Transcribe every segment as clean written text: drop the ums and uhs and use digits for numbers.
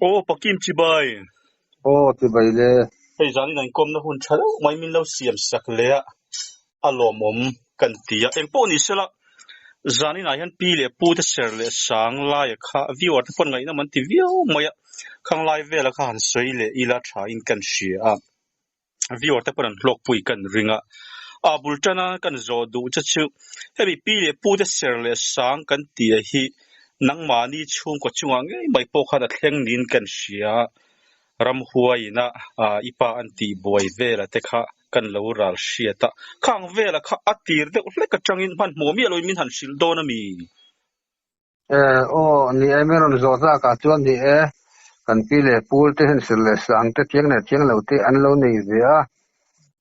Aw Pakim chibai. Aw chibai le. Hei zanin an kawmna hun tha deuh mai min lo siam sak leh a, a lawmawm kan ti a. Engpawh ni sela, zaninah hian pi leh pu te ser leh sang laia kha viewer te pawn ngaihnawm an ti viau mai a, khang lai vela kha han sawi leh ila tha in kan hria a. Viewer te pawn an hlawkpui kan ring a, a bul tana kan zawh duh che chu hemi pi leh pu te ser leh sang kan tih hi nangmahni chhungkaw chungah ngei mai pawh khan a thleng niin kan hria a, ramhuaiin a i pa an tih buai vela te kha kan lo ral hriat a, khang vela kha a tir deuh hlek atangin hmanhmawh miah loin min han hrilh dawn a mi? Aw, ni e, min rawn zawh tlak ah chuan ni e, kan pi leh pul te hian sir leh sang te thiang leh thiang lo te an lo nei ve a,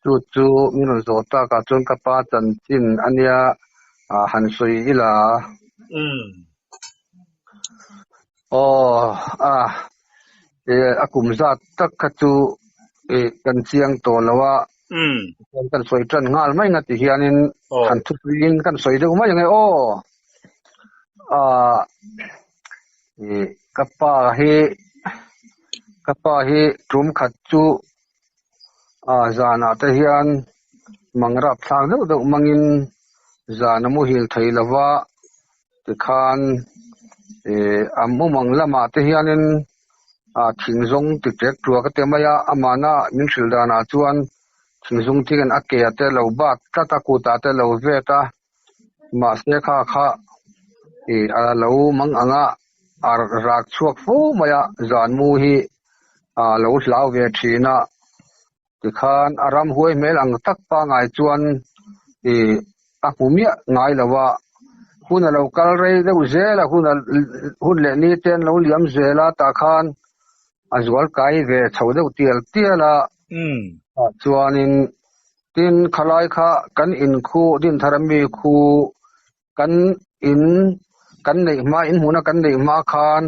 chu chu min rawn zawh tlak ah chuan ka pa chanchin a nia han sawi ila. Aw, a, a kum zat tak kha chu kan chiang tawh lo a, kan sawi tan nghal mai nga ti hianin han thupuiin kan sawi deuh mai ang e aw. Ka pa hi ka pa hi tum khat chu zanah te hian mang rapthlak deuh deuh mangin zan a muhil thei lova tikhan a mumang lamah te hianin thing zawng ti tek ṭuak a ti mai a, amahna min hrilh danah chuan thing zawng te hian a ke ah te lo bat tlat a, kutah te lo vet a. Mahse kha kha ih a lo mang ang a, a rak chhuak fo mai a, zan mu hi a lo hlau ve thin a, tikhan a ram huai hmel ang tak pangai chuan ih a hmu miah ngai lo a, hun a lo kal rei deuh zel a, hun a hun leh ni te an lo liam zel a, tah khan a zual kai ve chho deuh tial tial a, tah chuanin Tin, khalai kha kan in khu, Dinthar ami khu kan in kan neih hma, in hmuna kan neih hma khan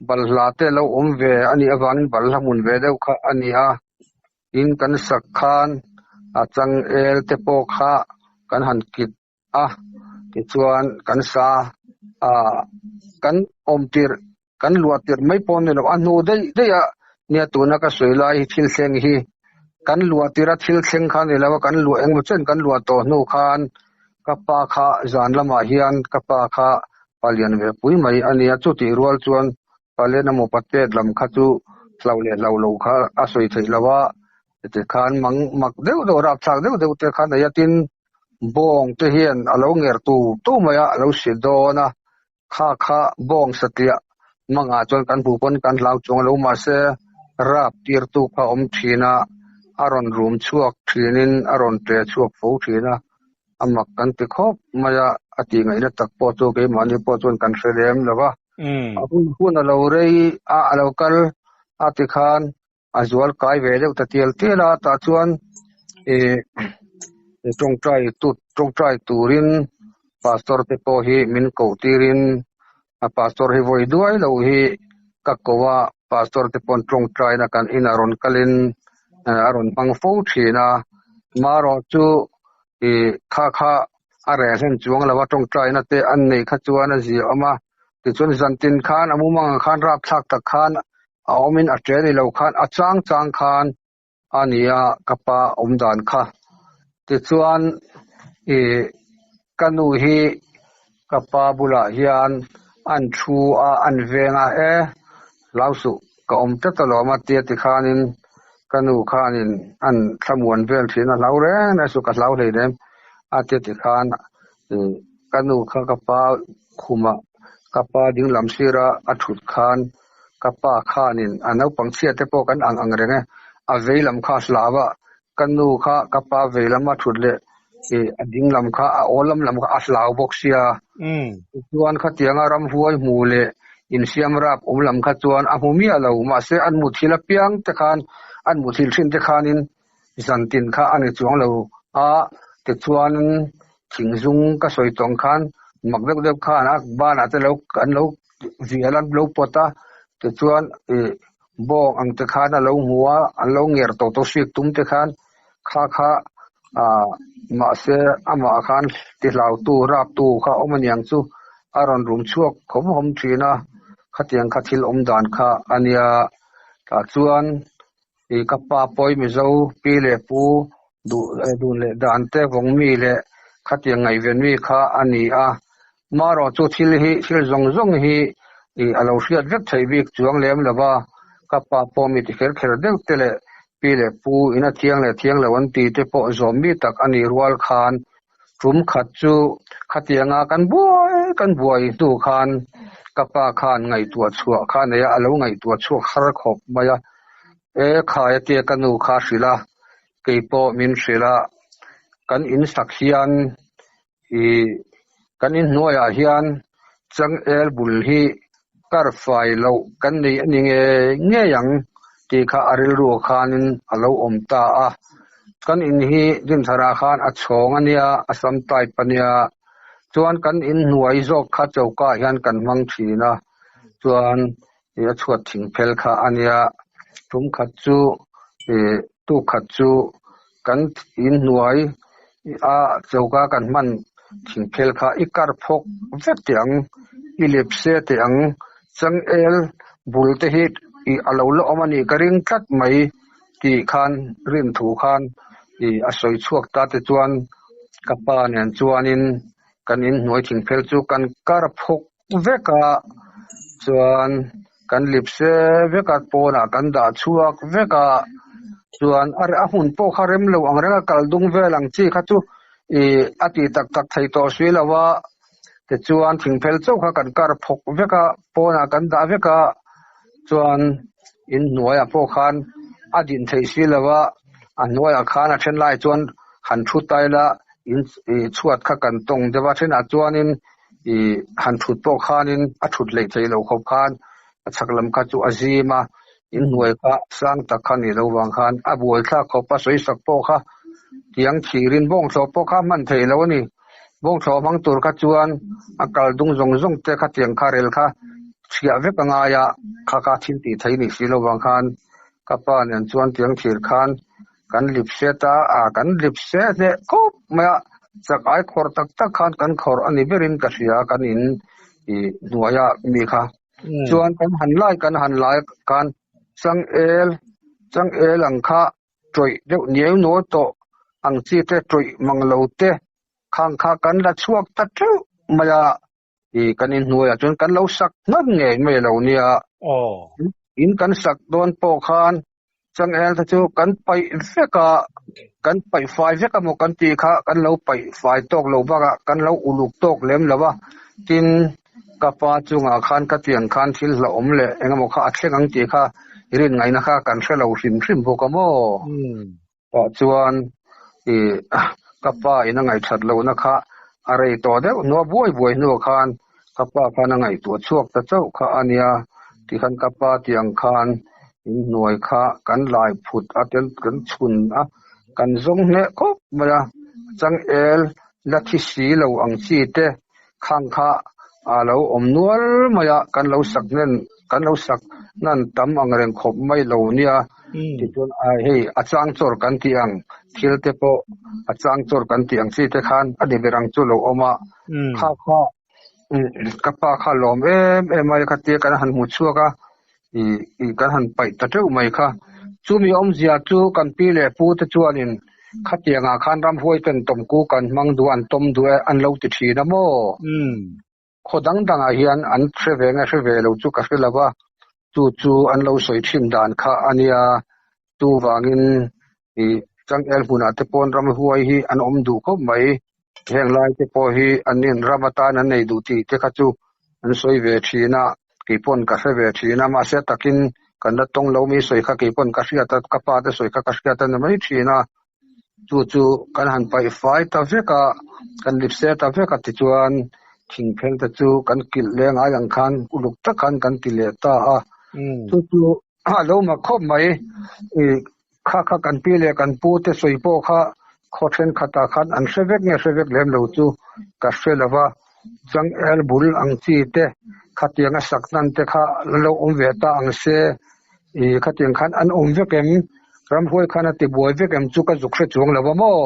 balhla te lo awm ve a nih avangin balhla hmun ve deuh kha a ni a. In kan sak khan a changel te pawh kha kan han kit a, tichuan kan sa a, kan awm tirh, kan luah tirh mai pawh ni lo, a hnu daih daih a nia tuna ka sawi lai hi thil thleng hi kan luah tirh a thil thleng kha ni lo a, kan luah engemaw chen kan luah tawh hnu khan ka pa kha zan lamah hian ka pa kha palian ve pui mai a nia, chutih rual chuan Palen emaw patet lam kha chu hlau leh hlau lo kha a sawi theih lo a, tikhan mang mak deuh deuh rapthlak deuh deuh te kha nei a, tin Bawng te hian a lo nger tu tu mai a, a lo si dawn a, kha kha bawng satliah mangah chuan kan hmuh pawn kan hlau chuang lo mahse rap tir tu kha a awm thin a, a rawn rum chhuak thinin a rawn ṭe chhuak fo thin a, a mak kan ti khawp mai a, a tih ngaihna tak pawh chu keimahni pawh chuan kan hre lem lo va, a hun hun a lo rei a, a lo kal a tikhan a zual kai ve deuh ta tial tial a, tah chuan ih tawngtai tut tawngtai turin pastor te pawh hi min koh tirin a pastor hi vawi duai lo hi ka ko a, pastor te pawn tawngtaina kan inah rawn kalin a rawn hmang fo thin a, marawh chu ih kha kha a reh hlen chuang lo a tawngtaina te an neih kha chuan a ziah awm a, tichuan zantin khan a mumangah khan rapthlak tak khan a awmin a ṭe ni lo khan a chang chang khan a nia ka pa awm dan kha. Tichuan ih ka nu hi ka pa bulah hian an thu a an veng a e hlau suh ka awm tlat alawm a tia tikhanin ka nu khanin an thlamuan vel thin a hlau reng reng suh ka hlau hleinem a tia tikhan ih ka nu kha ka pa khumah ka pa dinglam sira a thut khan ka pa khanin a naupang chhia te pawh kan ang ang reng e, a vei lam kha a hlau a, ka nu kha ka pa vei lama thut leh ih a ding lam kha a awl lam lam kha a hlau bawk sia. Tichuan khatianga ramhuai hmu leh insiam rap awm lam kha chuan a hmu miah lo, mahse an muthilh apiang te khan an muthilh thin te khanin zantin kha a ni chuang lo a, tichuan thingzung ka sawi tawng khan mak deuh deuh khan a banah te lo an lo vial an lo pawt a, tichuan ih bawng ang te khan a lo hmu a, an lo nger tawh tawh hrik tum te khan kha kha ah mahse amah khan ti hlautu raptu kha awm aniang chu a rawn rum chhuak khawm hawm thin a. Khatiang kha thil awm dan kha a nia. Tah chuan i ka pa pawi Mizo pi leh pu duh dun leh dan te vawng mi leh khatiang ngaihven mi kha a ni a. Marawh chu thil hi thil zawng zawng hi i a lo hriat vek theih bik chuang lem lo va, ka pa pawh mi ti kher kher deuh te leh pi leh pu in a thiang leh thiang lo an ti te pawh zawm mi tak a nih rual khan tum khat chu khatianga kan buai kan buai hnu khan ka pa khan ngaihtuah chhuah kha a nei a, a lo ngaihtuah chhuak har khawp mai a, e khai a tia ka nu kha a hrilh a, kei pawh min hrilh a, kan in sak hian Ih, kan inhnuaiah hian changel bul hi kar fai loh kan nei a ni ngei ngei ang tih kha a rilru khanin a lo awm ta a. Kan in hi Dinthara khan a chhawng a nia, a sam type a nia. Chuan kan inhnuai zawk kha choka hian kan hmang thin a, chuan ih a chhuat thing phel kha a nia. Tum khat chu ih tuk khat chu kan inhnuai a choka kan hman thing phel kha i kar phawk vek teh ang, i lep se teh ang, changel bul te hi ih a lo la awm a nih ka ring tlat mai tih khan rin thu khan ih a sawi chhuak ta te chuan ka pa nen chuanin kan inhnuai thing phel chu kan kar phawk vek a, chuan kan lip se vek a, pawnah kan dah chhuak vek a, chuan a a hmun pawh kha rem lo ang reng a kal dung vel ang chi kha chu ih a tih tak tak thei tawh si lo a, tichuan thingphel chauh kha kan kar phawk vek a, pawnah kan dah vek a, chuan inhnuaiah pawh khan a din theih si lo a, a hnuaiah khan a then lai chuan han thu ta ila in ih chhuat kha kan tawng deuh a, thenah chuanin Ih han thut pawh khanin a thut hleih theih loh khawp khan a chhak lam kha chu a zim a, inhnuai kha sang tak kha nih loh vang khan a buai thlak khawp a sawi sak pawh kha tiang thirin bawngthlawh pawh kha hman theih loh a ni. Bawngthlawh hmang tur kha chuan a kal dung zawng zawng te kha tiang kha rel kha chhiah vek a ngai a, kha kha thil tih theih nih si loh vang khan ka pa nen chuan tiang thir khan Kan lip set a, a kan lip set hneh khawp mai a, chak ai khawr tak tak khan kan khawr a ni berin ka hria kan in ih hnuaia mi kha. Chuan kan han lai kan han lai khan changel changel ang kha tawih deuh niau nuau tawh ang chi te tawih mang lo te khang kha kan la chhuak ta teuh mai a. Ih kan inhnuaiah chuan kan lo sak nghat ngei mai lo nia. In kan sak dawn pawh khan Changel te chu kan paih vek a, kan paih fai vek a maw kan tih kha kan lo paih fai tawk lo bakah kan lo uluk tawk lem lo a, tin ka pa chungah khan ka tiang khan thil hlauhawm leh eng emaw kha a thleng ang tih kha i rin ngaihna kha kan hre lo hrim hrim bawk a maw? Tah chuan ih ka pa in a ngaihthat lohna kha a rei tawh deuh hnuah buai buai hnuah khan Ka pa khan a ngaihtuah chhuak ta chauh kha a nia, tikhan ka pa tiang khan inhnuai kha kan lai phut a tel kan chhun a, kan zawng hneh khawp mai a, changel la thi si lo ang chi te khang kha a lo awm nual mai a, kan lo sak hnen kan lo sak hnan tam ang reng khawp mai lo nia, tichuan a hei a chang chawr kan tih ang thil te pawh a chang chawr kan tih ang chi te khan a ni ber ang chu lo awm a, kha kha ka pa kha lawm em em mai khatia kan han hmu chhuak a ih ih kan han paih ta teuh mai kha chumi awmzia chu kan pi leh pu te chuanin khatiangah khan ramhuai ten tawmku kan hmang duh a an tawm duh e an lo ti thin a maw khaw dang dangah hian an hre ve nge hre ve lo chu ka hre lo va chu chu an lo sawi thin dan kha a nia chuvangin ih changel hmunah te pawn ramhuai hi an awm duh khawp mai. Heng lai te pawh hi an in ram atan an nei duh tih te kha chu an sawi ve thin a, kei pawn ka hre ve thin a, mahse takin kan la tawng lo mi sawi kha kei pawn ka hriat a, ka pa te sawi kha ka hriat a ni mai thin a, chu chu kan han paih fai ta vek a, kan lip se ta vek a tichuan thingphel te chu kan kilh leng ai ang khan uluk tak khan kan ti leh ta a, chu chu A lo mak khawp mai. I kha kha kan pi leh kan pu te sawi pawh kha khaw thenkhatah khan an hre vek nge hre vek lem lo chu ka hre lo va. Changel bul ang chi te khatiang a sak hnan te kha la lo awm ve ta ang se. I khatiang khan an awm vek em? Ramhuai khan a ti buai vek em chu ka zuk hre chuang lo va maw?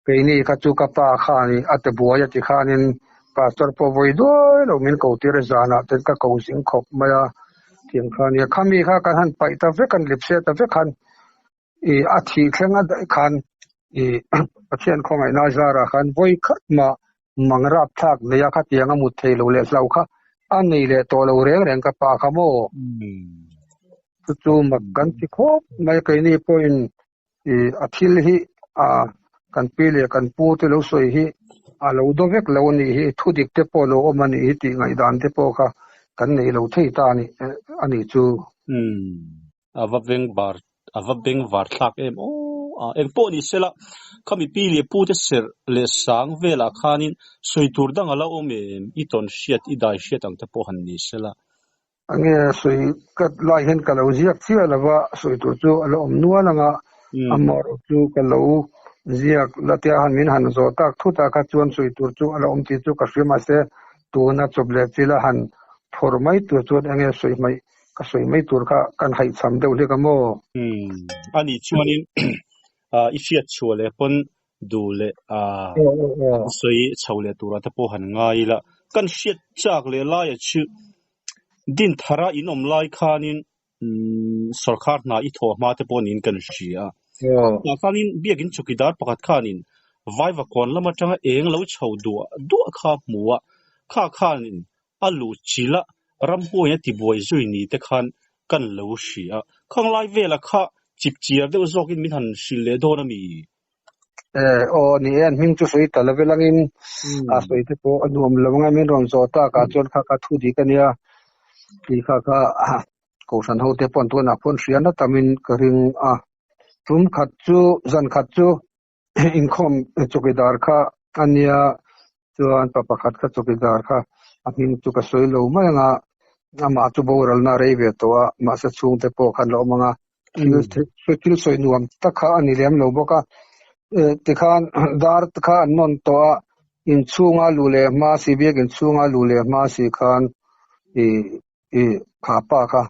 Keini kha chu ka pa khan a ti buai a ti khanin. Pastor pawh vawi duai lo min ko tir a zanah ten ka ko zing khawp mai a tiang kha nia khami kha kan han paih ta vek an lipse ta vek khan ih a thih thleng a daih khan ih Pathian khawngaihna zarah khan vawi khat mah mang rap thlak nei a khatiang a mut thei lo leh hlau kha a nei leh tawh lo reng reng ka pa kha maw chu chu mak kan ti khawp mai keini pawhin ih a thil hi a kan pi leh kan pu te lo sawi hi a lo do vek lo a nih hi thu dik te pawh lo awm a nih hi tih ngaihdan te pawh kha kan nei lo thei ta a nih a nih chu. A va beng var a va beng var thlak em aw a eng pawh ni sela khami pi leh pu te serh leh sang velah khanin sawi tur dang a la awm em i tawn hriat i dai hriat ang te pawh han ni sela. Enge sawi ka lai hian ka lo ziak chiah lo va, sawi tur chu a la awm nual ang a, amaherawh chu ka lo ziak la tia han min han zawh tak thut ah kha chuan sawi tur chu a la awm tih chu ka hria mahse tuna chawp leh chila han phawrh mai tur chuan enge sawi hmaih ka sawi mai tur kha kan haihchham deuh hlek a maw? Ani chuanin i hriat chhuah leh pawn duh leh sawi chho leh turah te pawh han ngai ila kan hriat chak leh laia chu din thara in awm lai khanin sorkar hna i thawh hma te pawh niin kan hria a. Tah khanin biakin chawkidar pakhat khanin Vaivakawn lam atanga eng lo chho duah duah kha hmu a, kha khanin a luh chilh a, ramhuaiin a tibuai zui ni te khan kan lo hria a. Khang lai vela kha chip chiar deuh zawkin min han hrilh leh dawn a mi? Eh, aw ni e, an hming chu sawi ta lo velangin a sawi te pawh a nuam lo anga min rawn zawh tak ah chuan kha kha thu dik a nia tih kha kha Kohhran ho te pawh an tunah pawh an hria na tamin ka ring a. Tum khat chu zan khat chu inkhawm chawkidar kha a nia chuan pa pakhat kha chawkidar kha a hming chu ka sawi lo mai ang a, amah chu boralna a rei ve tawh a, mahse chhungte pawh khan la awm ang a, thil thil sawi nuam tak kha a ni lem lo bawk a, tikhan dar kha an nawn tawh a, inchhunga luh leh hma si biak inchhunga luh leh hma si khan ih ih kha pa kha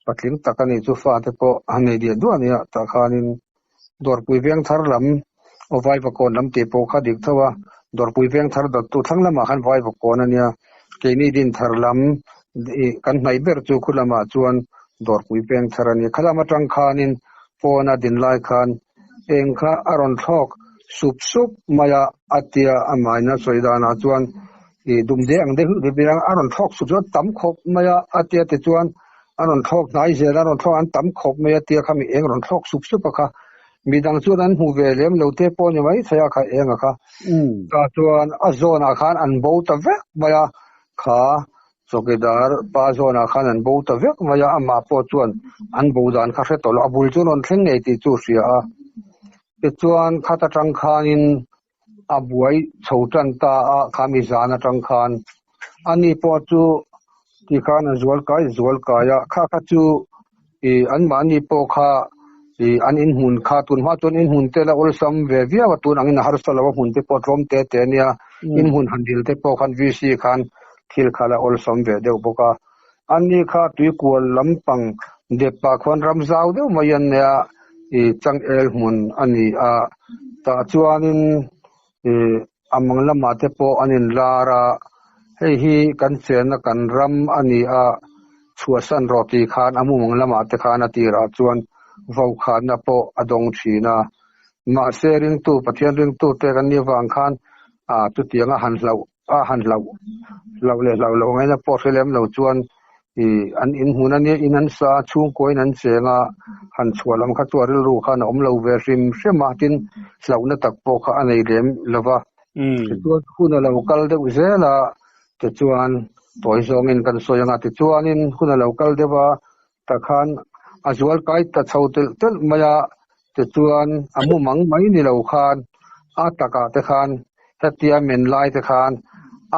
patling tak a nih chu fate pawh a nei diah duah a nia tah khanin Dawrpui veng thar lam aw Vaivakawn lam tih pawh kha dik tho a, Dawrpui veng thar dawttu thlang lamah khan Vaivakawn a nia, keini din thar lam ih kan hnaih ber chu khu lamah chuan Dawrpui veng thar a ni. Kha lam atang khanin phone a din lai khan eng kha a rawn thlawk sup sup mai a, a tia amahin a sawi danah chuan ih dumde ang deuh deuh a rawn thlawk sup sup a tam khawp mai a, a tia tichuan A rawn thlawk hnai zel a, a rawn thlawk an tam khawp mai a tia kha mi eng rawn thlawk sup sup a kha. Midang chuan an hmu ve lem lo te pawh a ni mai thei a kha eng a kha. Tah chuan a zawnah khan an bo ta vek mai a, kha chawkidar pa zawnah khan an bo ta vek mai a, amah pawh chuan an bo dan kha hre tawh lo, a bul chu an rawn thleng ngei tih chu a hria a. Tichuan khat atang khanin a buai chho tan ta a, kha mi zan atang khan ani pawh chu ti khan a zual kai zual kai a, kha kha chu ih anmahni pawh kha ih an inhmun kha tun hma chuan inhmun te la awlsam ve viau a, tun angin a harsa lo a hmun te pawh tlawm te te ania, inhmun han dil te pawh khan VC khan thil kha la awlsam ve deuh bawk a, ani kha tuikual lampang dep pah khuan ram zau deuh mai an nei a, ih changel hmun a ni a, tah chuanin ih a mang lamah te pawh an inlar a, hei hi kan chenna kan ram a ni a, chhuahsan rawh tih khan a mumang lamah te khan a tirah chuan vaukhana pawh a dawng thin a, mahse ringtu Pathian ringtu te kan nih avang khan ah chutiang a han hlauh a han hlauh hlauh leh hlauh loh ngaihna pawh hre lem lo chuan ih an inhmun a nia in an sa a chhungkuain an cheng a han chhuah lam kha chu a rilru khan a awm lo ve hrim hrim a tin hlauhna tak pawh kha a nei lem lo va tichuan hun a lo kal deuh zel a tichuan tawi zawngin kan sawi ang a tichuanin hun a lo kal deuh a takhan a zual kai ta chho telh telh mai a, tichuan a mumang mai ni lo khan a takah te khan hetia men lai te khan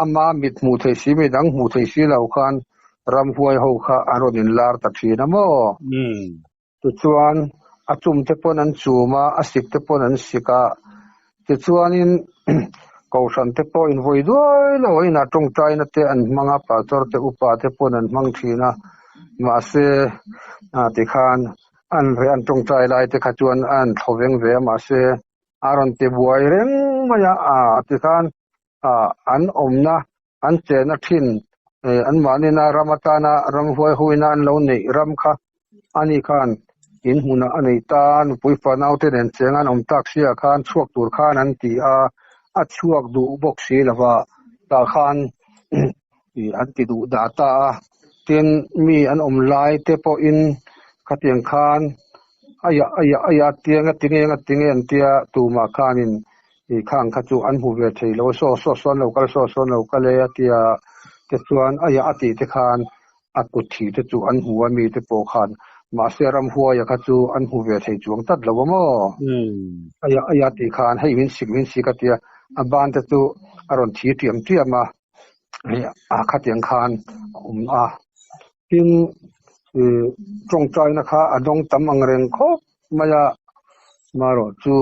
ama mit hmuh theih si midang hmuh theih si lo khan ramhuai ho kha an rawn inlar ta thin a maw? Tichuan a chum te pawn an chum a, a sik te pawn an sik a, tichuanin Kohhran te pawh invawi duai lo a inah tawngtaina te an hmang a, pastor te upa te pawn an hmang thin a, mahse tikhan an reh an tawngtai lai te kha chuan a an thlawveng ve a, mahse a rawn ti buai reng mai a, tikhan. Ah an awmna an chenna thin an mahnina ram atana ramhuai huina an lo neih ram kha ani khan in hmunah a nei ta a, nupui fanaute nen cheng an awm tak sia khan chhuak tur khan an ti a, a chhuak duh bawk si lova tah khan an ti duh dah ta a, tin mi an awm lai te pawhin khatiang khan Aia aia aia tiang a tinge nga tinge an tia tumah khanin ih khang kha chu an hmu ve thei lo a saw saw sawn lo kal saw sawn lo kal e a tia tichuan aia a tih te khan a kut thi te chu an hmu a mi te pawh khan mahse ramhuaia kha chu an hmu ve thei chuang tlat lo a maw aia aia tih khan hei min sik min sik a tia a ban te chu a rawn thi tiam tiam a hei a khatiang khan a awm a. Tin, ih tawngtaina kha a dawng tam ang reng khawp mai a, marawh chu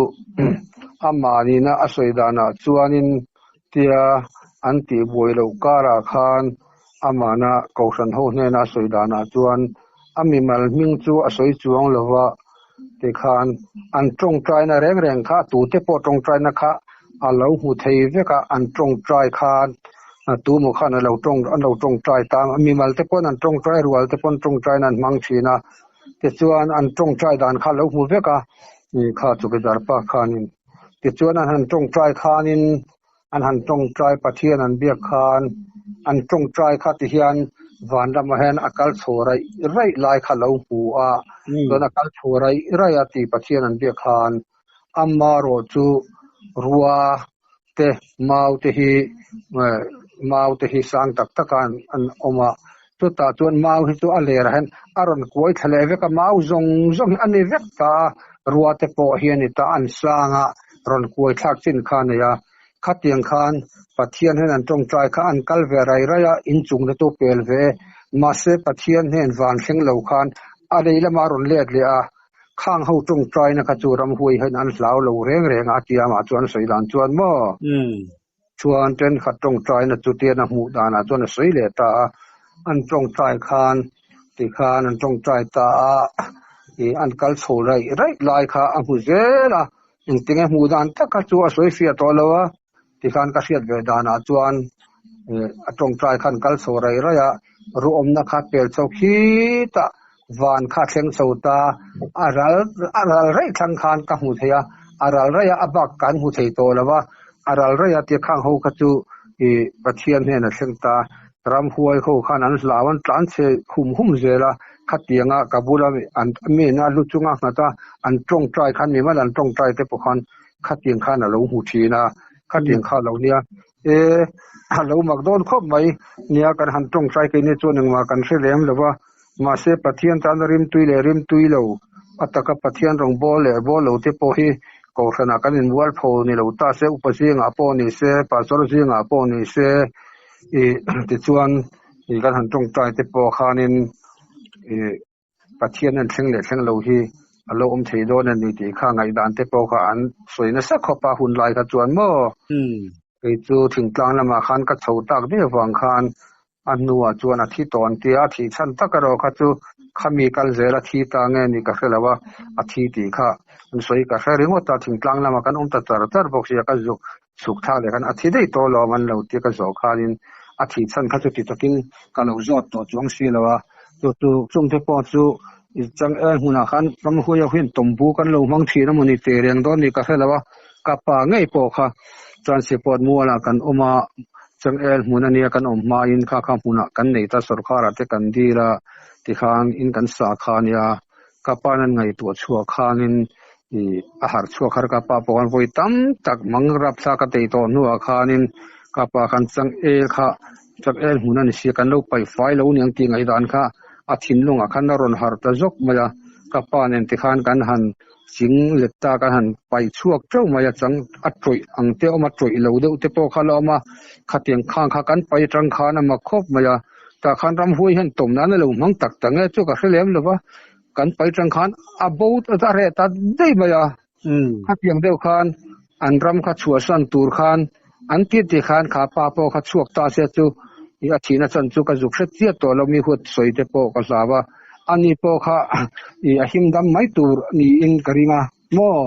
amahnina a sawi danah chuanin tia an tihbuai loh karah khan amahna Kohhran ho hnena a sawi danah chuan a mimal hming chu a sawi chuang lo va, tikhan an tawngtaina reng reng kha tute pawh tawngtaina kha a lo hmu thei vek a, an tawngtai khan tumaw khan a lo tawng an lo tawngtai ta a, mimal te pawn an tawngtai rual te pawn tawngtaina an hmang thin a, tichuan an tawngtai dan kha a lo hmu vek a, kha chawkidar pa khanin tichuan an han tawngtai khanin an han tawngtai Pathian an biak khan an tawngtai kha ti hian van lamah hian a kal chho raih raih lai kha lo hmu a, chuan a kal chho raih raih a tih Pathian an biak khan amarawh chu rua te mau te hi mau te hi sang tak tak a an awm a, chutah chuan mau hi chu a lerah hian a rawn kuai thla leh vek a, mau zawng zawng hi a ni vek ta a, rua te pawh hi a ni ta, an sang a rawn kuai thlak chin kha a nei a, khatiang khan Pathian hian an tawngtai kha an kal ve rai rai a, inchung te chu pel ve, mahse Pathian hnen van thleng lo khan a lei lamah a rawn let leh a, Khang ho tawngtaina kha chu ramhuai hian an hlau lo reng reng a, a ti amah chuan sawi dan chuan maw? Chuan thenkhat tawngtaina chu tian a hmuh danah chuan a sawi leh ta a, an tawngtai khan tikhan an tawngtai ta a, ih an kal chho raih raih lai kha a hmu zel a, engtinge hmuh dan tak kha chu a sawi fiah tawh lo a, tikhan ka hriat ve danah chuan ih a tawngtai khan kal chho raih raih a, ruahawmna kha pel chho khitah van kha thleng chho ta, a ral a ral raih thlang khan ka hmu thei a, a ral raih a a bak kan hmu thei tawh lo va, a ral raih a tia khang ho kha chu ih Pathian hnenah thleng ta, ramhuai ho khan an hlau an tlan chhe hum hum zel a, khatianga ka bula an mi na lu chunga nghat a an tawngtai khan mimal an tawngtai te pawh khan khatiang khan a lo hmu thin a, khatiang kha a lo nia. E, a lo mak dawn khawp mai, nia kan han tawngtai keini chuan engmah kan hre lem lo va, Mahse, Pathian tana rimtui leh rimtui lo, a taka Pathian rawn bawl leh bawl lo te pawh hi Kohhranah kan inmualpho ni lo ta se, upa zingah pawh ni se, pastor zingah pawh ni se, ih tichuan ih kan han tawngtai te pawh khanin ih Pathian en thleng leh thleng lo hi a lo awm thei dawn a ni tih kha ngaihdan te pawh kha an sawi nasa khawp a hun lai kha chuan maw? Kei chu thingtlang lamah khan ka chho tak daih avang khan A hnuah chuan a thi tawh an tia, a thih chhan tak erawh kha chu khami kal zel a thi ta nge ni ka hre lo a, a thi tih kha an sawi ka hre ringawt a, thingtlang lamah kan awm ta char char bawk sia, ka zuk chhuk thlak leh khan a thi daih tawh alawm an lo tia ka zawh khanin a thih chhan kha chu ti takin ka lo zawt tawh chuang si lo a, chu chu chungte pawh chu chang el hmunah khan ramhuai hian tawmbu kan lo hmang thin a maw ni teh reng dawn ni ka hre lo a, ka pa ngei pawh kha chuan sipawt mualah kan awm a. Changel hmun ania kan awm hmain kha kha hmunah kan nei ta sorkarah te kan dil a tikhan in kan sa kha ania ka pa nan ngaihtuah chhuah khanin ih a harh chhuak har ka pa pawh khan vawi tam tak mang rapthlak a tei tawh hnuah khanin ka pa khan changel kha changel hmun a ni sia kan lo paih fai lo niang tih ngaihdan kha a thinlungah khan a rawn harh ta zawk mai a ka pa nen tikhan kan han Ching let ta kan han paih chhuak teuh mai a, chang a tawih ang te a awm a, tawih lo deuh te pawh kha la awm a, khatiang khang kha kan paih atang khan a mak khawp mai a, tah khan ramhuai hian tawm nan a lo hmang tak tak nge chu ka hre lem lo va, kan paih atang khan a bo a reh ta daih mai a, khatiang deuh khan an ram kha chhuahsan tur khan an ti ti khan kha pa pawh kha chhuak ta se chu ih a thihna chan chu ka zuk hre chiat tawh lo mi huat sawi te pawh ka hlau a, ani pawh kha ih a him dam mai tur niin ka ring a maw?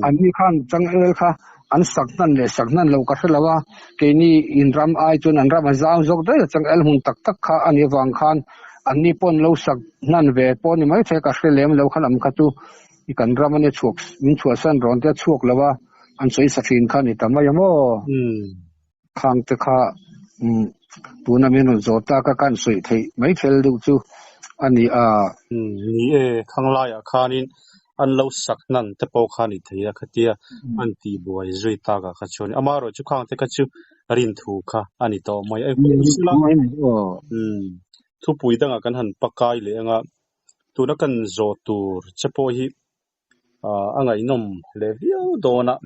An ni khan changel kha. an sak hnan leh sak hnan loh ka hre lo a, keini in ram ai chuan an ram a zau zawk daih a, changel hmun tak tak kha a nih avang khan anni paw'n lo sak hnan ve pawh ni maithei ka hre lem lo kha lam kha chu i kan ram a nia chhuak min chhuahsan rawn te a chhuak lo a, an sawi sa thin kha a ni ta mai a maw? Khang te kha tuna min rawn zawh tak a kan sawi theih mai fel deuh chu a ni a. Ni e, khang laiah khanin an lo sak hnan te pawh kha a ni thei a, khatia an tihbuai zui takah kha chuan amaherawhchu khang te kha chu rinthu kha a ni tawh mai. Thupui dangah kan han pakai leh anga tuna kan zawh tur che pawh hi a ngaihnawm leh viau dawn a.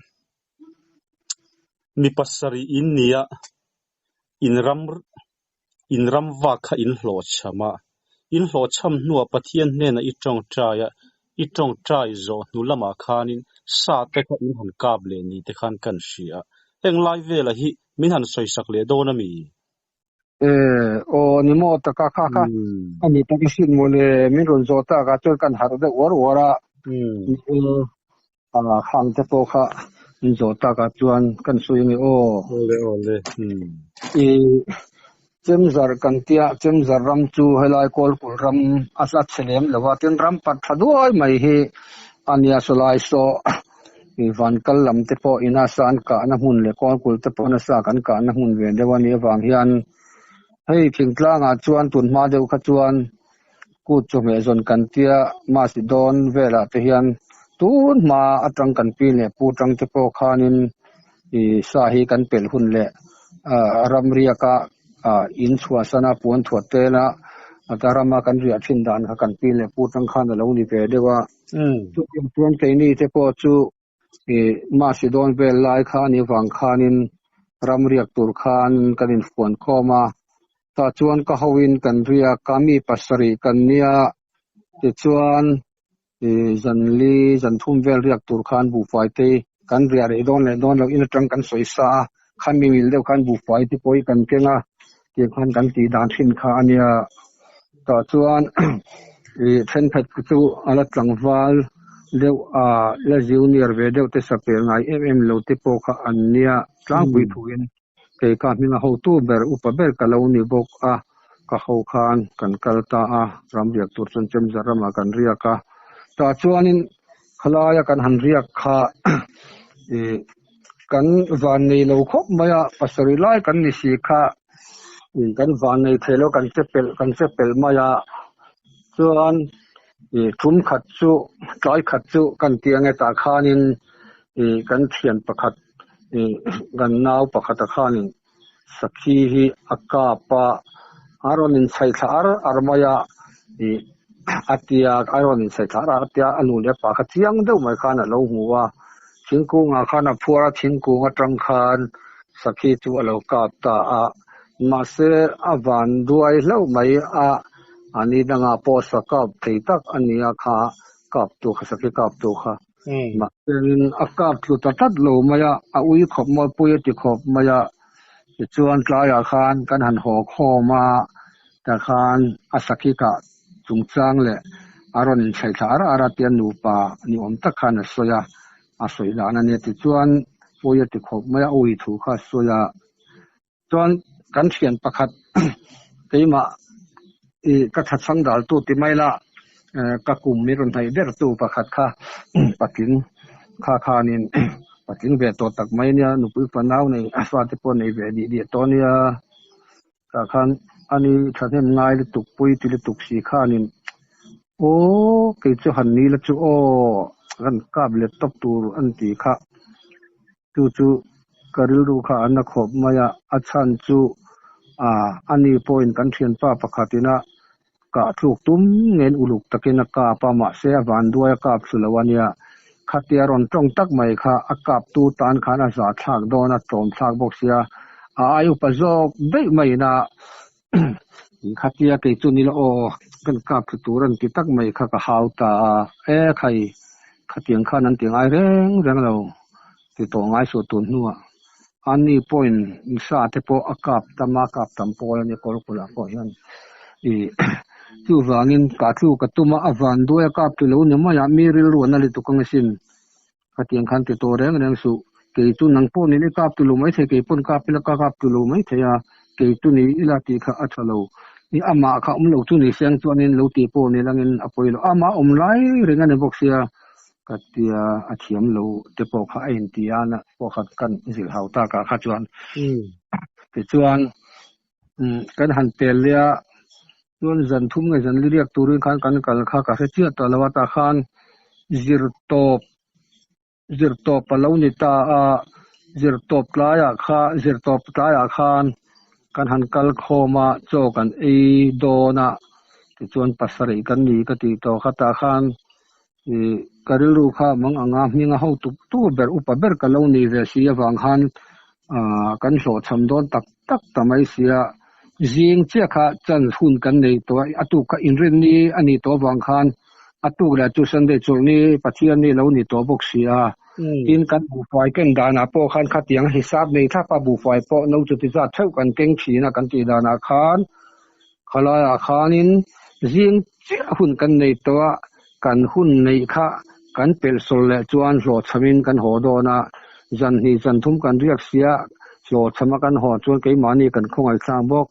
Mi pasarih in nia, in ram in ram vak kha in hlawhchham a, in hlawhchham hnuah Pathian hnenah i tawngtai a, i tawngtai zawh hnu lamah khanin sa te kha in han kap leh ni te khan kan hria a, heng lai velah hi min han sawisak leh dawn a mi? E, aw ni maw taka kha kha a ni tak i hriat maw le, min rawn zawh takah chuan kan harh deuh uar uar a, A khang te pawh kha min zawh takah chuan kan sawi ange aw. Awle awle. I Chemzar kan tia Chemzar ram chu helai Kawlkulh ram a hla chhe lem lo a, tin ram pat tha duai mai hi a nia sawlai saw i Vankal lam te pawh ina sa an kahna hmun leh Kawlkulh te pawh nasa kan kahna hmun ve deuh a nih avang hian hei thingtlangah chuan tunhma deuh kha chuan Kut chawhmeh zawn kan tia Masi dawn velah te hian tun hma atang kan pi leh pu tang te pawh khanin i sa hi kan pelh hun leh ramriaka in chhuahsana puan thuat tela ata rama kan riah thin dan kha kan pi leh pu tang khan a lo ni ve deuh a. Chutiang chuan keini te pawh chu i Masi dawn vel lai kha a nih vang khanin ramriak tur khan kan infuan khawm a, tah chuan ka hoin kan riak a, mi pasarih kan nia, tichuan i zanli zan thum vel riak tur khan buhfai te kan riah rei dawn leh dawn loh in atang kan sawi sa a, khami mil deuh khan buhfai te pawh hi kan keng a, tiang khan kan tih dan thin kha a nia, tah chuan i thenkhat chu a la tlangval deuh a, la junior ve deuh te sapel ngai em em lo te pawh kha an nia tlangpui thuin kei ka hminga hotu ber upa ber ka lo ni bawk a, ka ho khan kan kal ta a, ram riak tur chuan Chemzar ramah kan riak a, tah chuanin khalaia kan han riak kha i kan van nei lo khawp mai a, pasarih lai kan ni si kha kan van nei thei lo kan che pelh kan che pelh mai a, chuan i tum khat chu tlai khat chu kan tih ange tah khanin i kan thian pakhat i kan nau pakhata khanin sakhi hi a kap a, a rawn inchhaih thla ar ar mai a i a tia a rawn inchhaih thla ar ar a tia a nu leh a pa kha chiang deuh mai khan a lo hmu a, thingkungah khan a phuar a, thingkung atang khan sakhi chu a lo kap ta a, mahse a van duai hlauh mai a, a ni dangah pawh sa kap thei tak a ni a kha kap tu kha sakhi kap tu kha. Mahsengin a kap tlu ta tlat lo mai a, a ui khawp mawi pui a ti khawp mai a. Tichuan tlaiah khan kan han haw khawm a, tah khan a sakhi kah chungchang leh a rawn inchhaih thla ar ar a tia nupa ni awm tak khan a sawi a, a sawi dan a nia. Tichuan pui a ti khawp mai a, ui thu kha a sawi a. Chuan kan thian pakhat keimah i ka thachhang daltu ti mai la ka kum i rawn hnaih ber tu pakhat kha patling kha khanin patling ve tawh tak mai ania nupui fanau nei a fate pawh nei ve dih dih tawh ania tah khan ani thahnem ngai lutuk pui ti lutuk si khanin aw kei chu han ni la chu aw kan kap let tawp tur an ti kha. Chu chu ka rilru kha an la khawp mai a, a chhan chu ah ani pawhin kan thianpa pakhatin a kah tluk tum ngen uluk takin a kap a, mahse a vanduai a kap thlu lo a nia. Khatia rawn tawng tak mai kha a kap tu tan khan a zah thlak dawn a, tlawm thlak bawk sia, a ai upa zawk daih maiin a khatia kei chu nila aw kan kap thlu tur an ti tak mai kha ka hau ta a, e khai khatiang khan an ti ngai reng reng lo ti tawh ngai suh tun hnuah ani pawhin sa te pawh a kap tam a kap tam pawl a nia kawlkulh ah pawh hian i chuvangin kah thluk ka tum a a van duai a kap tilo ni mai a mi rilru an la lutuk ang asin. Khatiang khan ti tawh reng reng suh. Kei chu nang pawh nile kap tu lo mai thei, kei pawn kap ila ka kap tu lo mai thei a, kei chu ni ila tih kha a tha lo. I amah kha awm lo chu ni seng chuanin lo tih pawh ni langin a pawi lo. Amah awm lai reng a ni bawk sia ka tia a thiam lo te pawh kha a inti a na pawh kha kan zilh hau tak ah kha chuan. Tichuan kan han tel leh a, chuan zan thum nge zan li riak turin khan kan kal kha ka hre chiah tawh lo a, tah khan zir tawp Zirtawp a lo ni ta a, zirtawp tlaiah kha zirtawp tlaiah khan kan han kal khawm a, chaw kan ei dawn a, tichuan pasarih kan ni ka tih tawh kha tah khan ih ka rilru kha mang anga hminga ho tuk tu ber upa ber ka lo ni ve si avang khan ah kan hlawhchham dawn tak tak ta mai sia, zing chiah kha chance hun kan nei tawh a, a tuk kha inrinni a nih tawh avang khan A tuk leh chu Sunday chawlhni Pathian ni lo ni tawh bawk si a. Tin, kan buhfai ken danah pawh khan khatiang hisap nei thlap a buhfai pawh no chuti zat theuh kan keng thin a kan tih danah khan khalaiah khanin zing chiah hun kan nei tawh a, kan hun neih kha kan pelh sawl leh chuan hlawhchhamin kan haw dawn a, zan hnih zan thum kan riak sia hlawhchhama kan haw chuan keimahni kan khawngaihthlak bawk.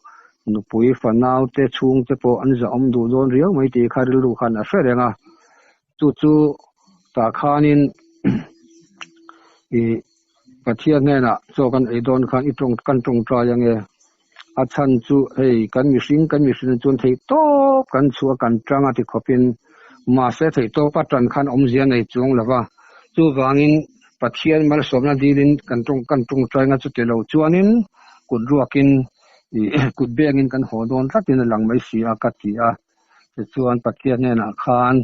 Nupui fanau te chhung te pawh an zahawm duh dawn riau mai tih kha rilru khan a hre reng a, chu chu tah khanin ih Pathian hnenah chaw kan ei dawn khan i tawng kan tawngtai ange, a chhan chu hei kan mihring kan mihring chuan theih tawp kan chhuah kan tang a ti khawpin mahse theih tawp a tan khan awmzia nei chuang lo va, chuvangin Pathian malsawmna dilin kan tawng kan tawngtai anga chuti lo chuanin kut ruakin ih kut bengin kan haw dawn tlatin a lang mai si a ka ti a, tichuan Pathian hnenah khan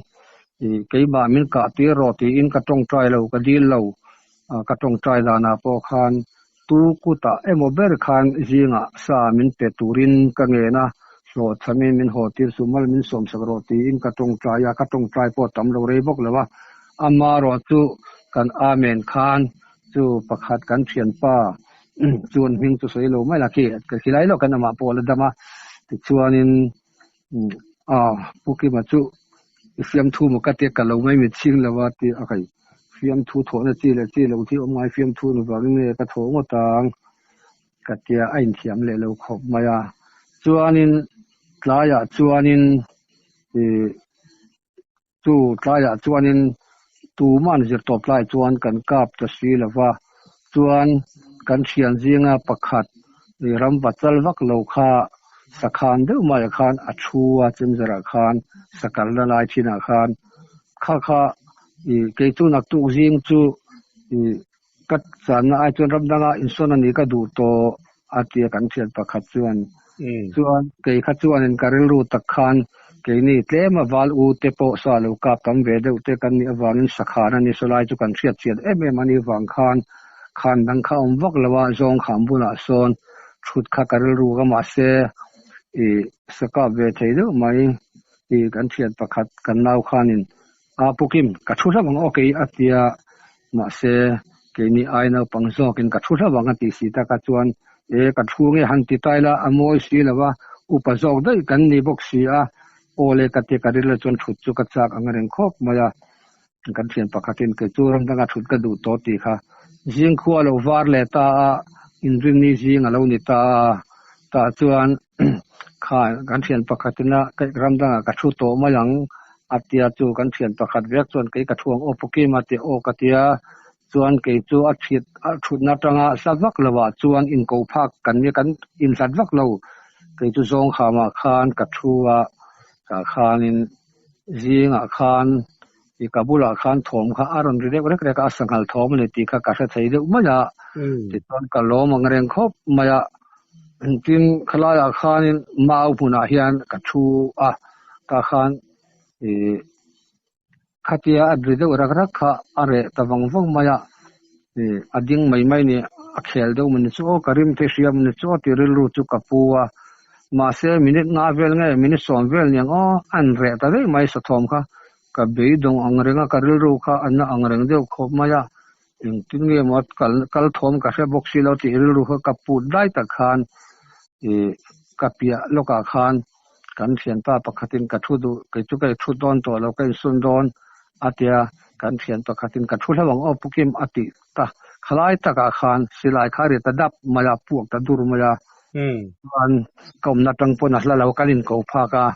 ih keimah min kah tir rawh tiin ka tawngtai lo ka dil lo, ka tawngtai danah pawh khan tu kutah emaw ber khan zingah sa min pe turin ka ngen a, hlawhchhamin min haw tir suh mal min sawmsak rawh tiin ka tawngtai a, ka tawngtai pawh tam lo rei bawk lo a, amaherawh chu kan Amen khan chu pakhat kan thianpa chuan hming chu sawi lo mai la khi ka khi lai lawk kan amah pawh a la dam a tichuanin a Pu Kima chu i fiamthu maw ka tia ka lo mai mit chhing lo a ti a kai fiamthu thawhna chi leh chi lo hi awm ngai fiamthu ni vangin nge ka thawh ngawt ang ka tia a inthiam leh lo khawp mai a chuanin tlaiah chuanin ih Chu tlaiah chuanin tuman zirtawp lai chuan kan kap ta si lo va, chuan kan thian zinga pakhat ram va chal vak lo kha sakhan deuh maiah khan a thu a, chemzarah khan sakalna lai thinah khan kha kha ih kei chu naktuk zing chu ih ka channa ai chuan ram danga insawn a ni ka duh tawh a ti a kan thian pakhat chuan chuan kei kha chuanin ka rilru tak khan keini tlema val u te pawh sa lo kap tam ve deuh te kan nih avangin sakhan a ni sawlai chu kan hriat chian em em a nih vang khan khan dang kha awm vak lo a zawng kham bulah sawn thut kha ka rilru ka mahse ih sa kap ve thei deuh mai ih kan thian pakhat kan nau khanin A Pu Kim, ka thu hlauh ang aw kei a tia, mahse keini ai naupang zawkin ka thu hlauh ang a tih si taka chuan e ka thu nge han ti ta ila a mawi si lo va, upa zawk daih kan ni bawk si a, aw le ka tia ka rilru chuan thut chu ka chak ang reng khawp mai a, kan thian pakhatin kei chu ram danga thut ka duh tawh tih kha zingkhua a lo var leh ta a, inrinni zing a lo ni ta a, tah chuan Kha kan thian pakhatin a ram dangah ka thu tawh mai ang a tia chu kan thian pakhat vek chuan kei ka thu ang aw Pukima tih aw ka tia chuan kei chu a thit a thutna atanga hla vak lo ah chuan inko phak kan nia kan inhlat vak lo kei chu zawng khamah khan ka thu a tah khanin zingah khan i ka bulah khan thawm kha a rawn ri deuh rek rek a a sanghal thawm a ni tih kha ka hre thei deuh mai a tichuan ka lawm ang reng khawp mai a. Engtin khalaiah khanin mau hmunah hian ka thu a, tah khan ih khatia a ri deuh rak rak kha a reh ta vang vang mai a, ih a ding mai mai ni a khel deuh mawni chu aw ka rim thei hria mawni chu aw tih rilru chu ka pu a, mahse minute nga vel nge minute sawm vel niang aw a in reh ta daih mai sathawm kha ka beidawng ang reng a ka rilru kha a na ang reng deuh khawp mai a. Engtin nge maw kal kal thawm ka hre bawk si lo tih rilru kha ka put lai tak khan ih ka piah lawkah khan kan thianpa pakhatin ka thu duh kei chu ka thu dawn tawh lo ka insun dawn a tia kan thian pakhatin ka thu hlauh ang aw Pu Kim a tih ta. Khalai takah khan silai kha ri ta dap mai a, puak ta dur mai a. Chuan ka awmna atang pawn a hla lo kan inko phak a,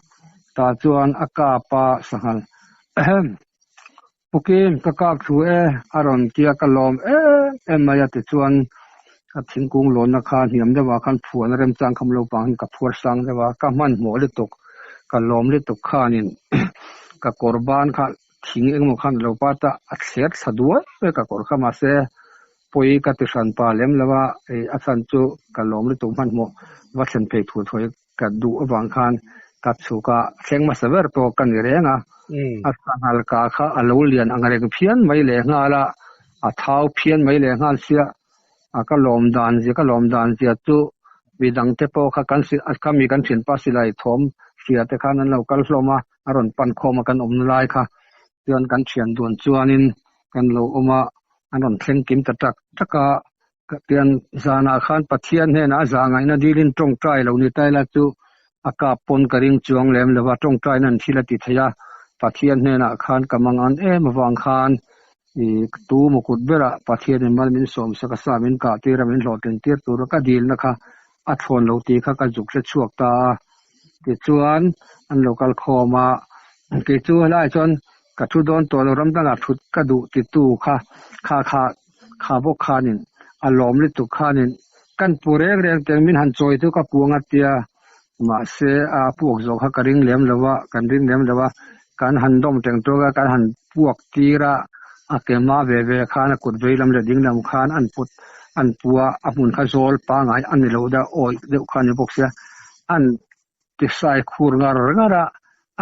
tah chuan a kap a sanghal ehem Pukim ka kap thu e a rawn tia ka lawm em em mai a tichuan a thingkung lawnna kha hniam deuhah khan phuahna remchang kha lo vang hian ka phuar sang deuh a, ka hmanhmawh lutuk ka lawm lutuk khanin ka kawr ban kha thing engemaw khan a lo pat a, a thler thla duai mai ka kawr kha mahse pawi ka ti hran pa lem lo a, a chhan chu ka lawm lutuk hmanhmawh va thlen phei thu thuai ka duh avang khan ka chhuk a, thleng hmasa ber pawh ka ni reng a, a sanghal ka kha a lo lian ang reng phian mai leh nghal a, a thau phian mai leh nghal sia, a ka lawm dan zia ka lawm dan zia chu midang te pawh kha kan kha mi kan thianpa silai thawm hria te khan an lo kal hlawm a, a rawn pan khawm a kan awmna lai kha chuan kan thian dun chuanin kan lo awm a, an rawn thleng kim ta tak tak a, Tian zanah khan Pathian hnenah a zah ngaihna dilin tawngtai lo ni taila chu a kap pawn ka ring chuang lem lo va, tawngtaina an thil a ti thei a, Pathian hnenah khan ka mangan em avang khan i tu mukut berah Pathianin mal min sawmsak a sa min kah tir a min hlawhtlin tir tura ka dilna kha a thawn lo tih kha ka zuk hre chhuak ta a. Tichuan an lo kal khawm a, kei chu helaiah chuan ka thu dawn tawh lo ram dangah thut ka duh titu kha kha kha Kha bawk khanin a lawm lutuk khanin kan pu reng reng teng min han chawi chu ka puang a tia, mahse a puak zawh kha ka ring lem lo a, kan ring lem lo a, kan han dawm teng tawk a, kan han puak tir a, a ke hma ve ve khan a kut vei lam leh ding lam khan an put an pu a, a hmun kha zawl pangai a ni lo deuh awih deuh kha a ni bawk sia, an tisai khur ngar ngar a,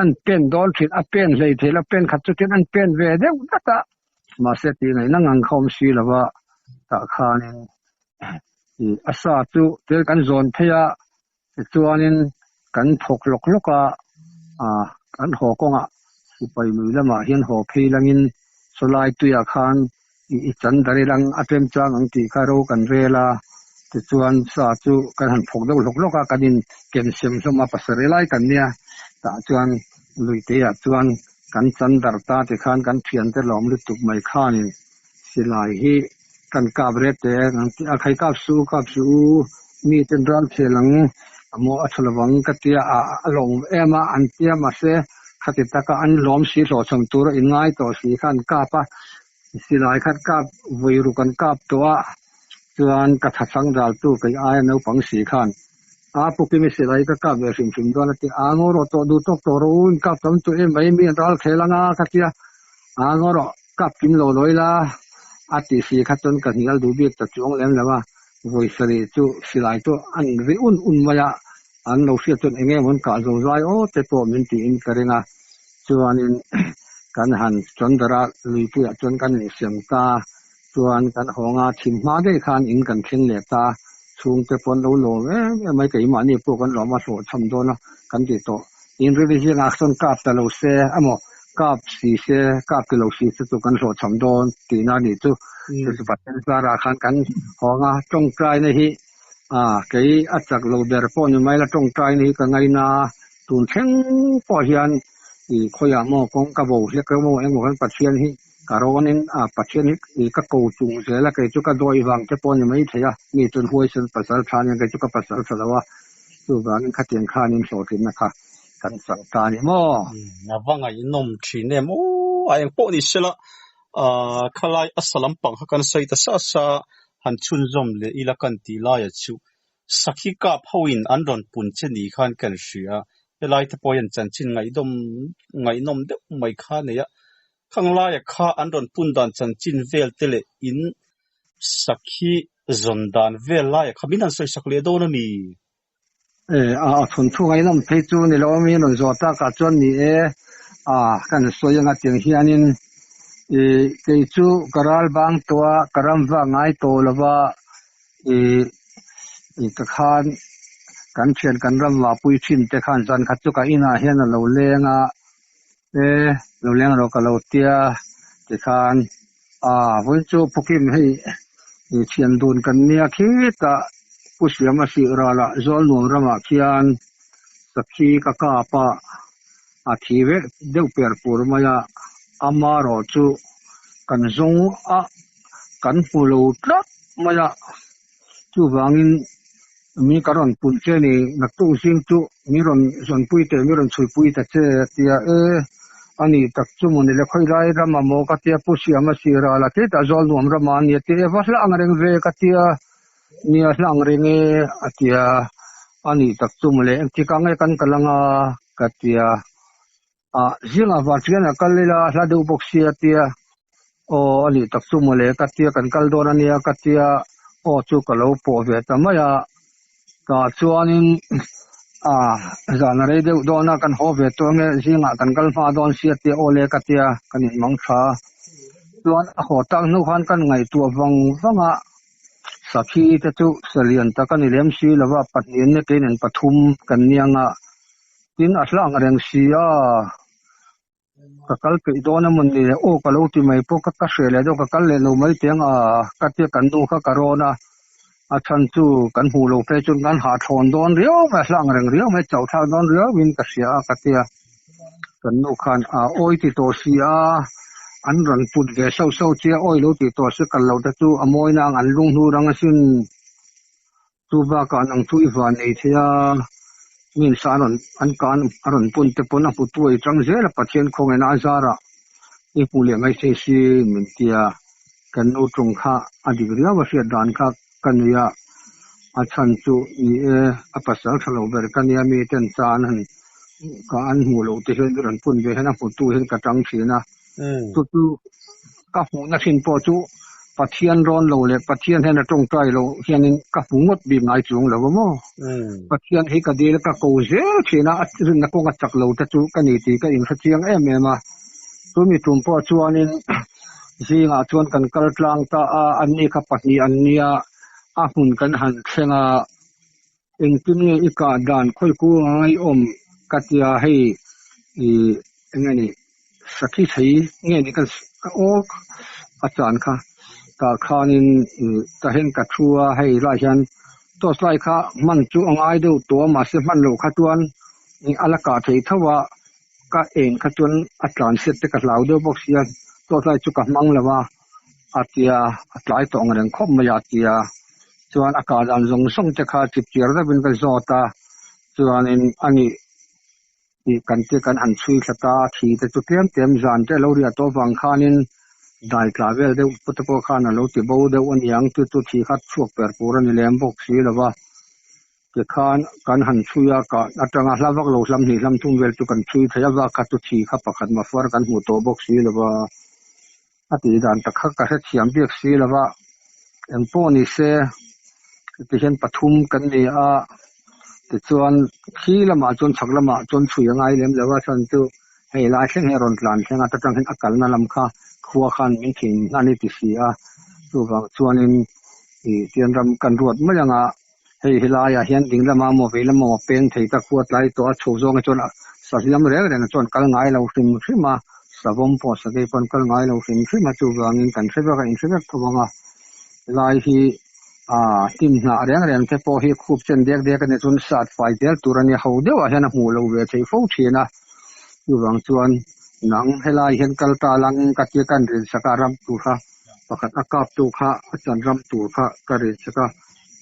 an pen dawn thin, a pen hlei thei lo, pen khat chutin an pen ve deuh dat a, mahse tih ngaihna ngang kha awm si lo va, tah khanin ih a sa chu tel kan zawn phei a, tichuanin kan thawk lawk lawk a, ah kan haw kawngah sipai lui lamah hian haw phei langin sawlai tuiah khan ih i chan dar ilang a tlem chang ang tih kha ro kan rel a, tichuan sa chu kan han phawk deuh hlawk hlawk a, kan in ken sem hlawm a, pasarih lai kan nia, tah chuan luiteah chuan kan chan dar ta tikhan kan thiante lawm lutuk mai khanin silai hi kan kap ret te ang tih a, khai kap suh u kap suh u mi ten ral khel ang a maw a tha lovang ka tia a a lawm em a an tia mahse khati taka an lawm si hlawhchham tura in ngai tawh si kha an kap a silai khat kap vawi ruk an kap tawh a chuan ka thachang dal tu kei aia naupang si khan a pukimi silai ka kap ve hrim hrim dawn a ti a ngaw rawh tawh duh tawk tawh rawh u in kap tam tawh em mai mi an ral khel anga ka tia a ngaw rawh kap kim lo lawi la a tih si kha chuan ka hnial duh bik ta chuang lem lo a vawi sarih chu silai chu an ri un un mai a an lo hriat chuan eng emaw an kah zo zai aw te pawh min tiin ka ring a chuanin kan han Chandara luipuiah chuan kan insiam ta chuan kan hawng a thim hma daih khan in kan thleng leh ta chhungte pawh an lo lawm em em mai keimahni pawh kan lawm a hlawhchham dawn a kan tih tawh in rili zingah chuan kap ta lo se emaw kap si se kap ti lo si se chu kan hlawhchham dawn tihna a nih chu chu chu Pathian zarah khan kan hawng a tawngtaina hi ah kei a chak lo ber pawh ni mai la tawngtaina hi ka ngaina a tun thleng pawh hian ih khawiah maw kawng ka bo hlek emaw engmaw khan Pathian hi Ka rawnin a Pathian hi i ka ko chung zel a, kei chu ka dawi vang te pawh a ni mai thei a, mi chuan huaisen pasal tha ania kei chu ka pasal tha lo a, chuvangin khatiang khanin hlawhtlinna kha kan chang ta a ni maw? A va ngaihnawm thin em aw, a eng pawh ni sela, khalai a sa lampang kha kan sawi ta sa sa a, han chhunzawm leh ila kan tih laia chu Sakhi kap hoin an rawn pun che ni khan kan hria, helai te pawh hian chanchin ngaihdawm ngaihnawm deuh mai kha a nei a, khang laia kha an rawn pun dan chanchin vel te leh in sakhi zawn dan vel laia kha min han sawisak leh dawn a mi? E, a thun thu ngaihnawm phei chu ni lo ami rawn zawh takah chuan ni e, a kan sawi anga tiang hianin i kei chu ka ral bang tawh a, ka ram vak ngai tawh lo va, I i ka khan kan thian kan ram vahpui thin te khan zan khat chu ka inah hian a lo leng a, e lo leng rawh ka lo tia tikhan a vawiin chu Pukim hei i thian dun kan nia khitah Pu Siama hrih ralah Zawlnuam ramah khian sakhi ka kap a, a thi vek deuh per pur mai a, amarawh chu kan zawng a. kan hmu lo tlat mai a, chuvangin mi ka rawn pun che ni, naktuk zing chu mi rawn zawnpui teh, mi rawn chhuipui ta che a ti a, e ani tak chu maw ni le khawilai rama maw ka tia Pu Siama sir a la tletah Zawlnuam rama a ni a ti e va hla ang reng ve ka tia nia hla ang reng e a ti a, ani tak chu maw le engtikah nge kan kal anga ka tia. Ah, zingah Vartian a kal ila hla deuh bawk sia tia, aw a nih tak chu mawle ka tia kan kal dawn a nia ka tia, aw chu ka lo pawh ve ta mai a, tah chuanin ah zan a rei deuh dawn a kan haw ve tawh ange zingah kan kal hma dawn sia tia aw le ka tia kan inmang tha a, chuan a haw tak hnu khan kan ngaihtuah vang vang a, sakhi te chu salian tak a ni lem si lova pahnih an ni keinen pathum kan niang a. Tin, a hla ang reng si a, ka kal peih dawn a maw ni le? Aw ka lo ti mai pawh ka ka hreh leh deuh, ka kal leh lo mai teh ang a, ka tia kan nu kha ka rawn a, a chhan chu kan hmuh lo phei chuan kan hahthlawn dawn riau mai, a hla ang reng riau mai, chauh thlak dawn riau in ka hria a ka tia kan nu khan a awi ti tawh si a, an rawn put ve sauh sauh che a, awi lo ti tawh si kal lo te chu a mawi nang an lung hnur ang asin. Chu bakah nang chu i van nei thei a, mi insa a rawn an kan a rawn pun te pawn a hmu tu ei tang zel a, Pathian khawngaihna a zarah i hmu leh mai thei si min ti a, kan nu tawng kha a dik riau a hriat dan kha ka nui a, a chhan chu ni e, a pasal tha lo ber ka nia mi ten cha an han ka an hmuh loh te hian i rawn pun ve hian a hmu tu hian ka tang thin a, chu chu Ka hmuhna hrin pawh chu Pathian rawn lo leh Pathian hian a tawngtai lo hianin ka hmu ngawt bik ngai chuang lo a maw? Pathian hi ka dil ka ko zel thin a, a rinna kawnga chak lo te chu ka ni tih ka inhre chiang em em a. Chumi tum pawh chuanin zingah chuan kan kal tlang ta a, anni kha pahnih an nia, a hmun kan han thleng a. Engtin nge i kah dan khawi kung anga i awm ka tia hei i eng nge ni sakhi thei nge ni ka awk a chan kha tah khanin i tah hian ka thu a hei lai hian torch light kha hman chu a ngai deuh tawh a mahse hman loh kha chuan a la kah thei tho a ka eng kha chuan a tlan hriat te ka hlau deuh bawk sia torch light chu ka hmang lo a. a tia a tlai tawh ang reng khawp mai a tia chuan a kah dan zawng zawng te kha chip chiar deuhin ka zawt a chuanin a nih tih kan te kan han chhui thla ta a thi te chu tlem tlem zan te a lo riah tawh avang khanin dai tla vel deuh te pawh khan a lo ti bo deuh a niang chu chu thi kha chhuak per pur a ni lem bawk si lo va. Tikhan kan han chhui a, kah atanga hla vak lo hlam hnih hlam thum vel chu kan chhui thei a, vak kha chu thi kha pakhat mafar kan hmuh tawh bawk si lo va, a tih dan tak kha ka hrethiam bik si lo va, engpawh ni se tihian pathum kan ni a, tichuan khi lamah chuan chhak lamah chuan chhui a ngai lem lo a, chhan chu hei lai thleng hi a rawn tlan thleng a, ta tang hian a kalna lam kha khua khan min thin hnan i ti si a, chuvang chuanin ih tian ram kan ruat mai ang a. Hei helaiah hian ding lama maw vei lama maw peng thei tak huat lai tawh a chho zawng hi chuan sa hliam reng reng chuan kal ngai lo hrim hrim a, savawm pawh sakei pawh an kal ngai lo hrim hrim a, chuvangin kan hre vek a inhre vek tho ang a. Helai hi aaa hnim hnah reng reng te pawh hi khup chen dek dek a nih chuan sat fai zel tur a nia, ho deuhah hian a hmuh loh ve thei fo thin a, chuvang chuan nang helai hian kal ta lang ka tia ka inrinsak a ram tur kha pakhat a kap tu kha a chan ram tur kha ka rinsak a.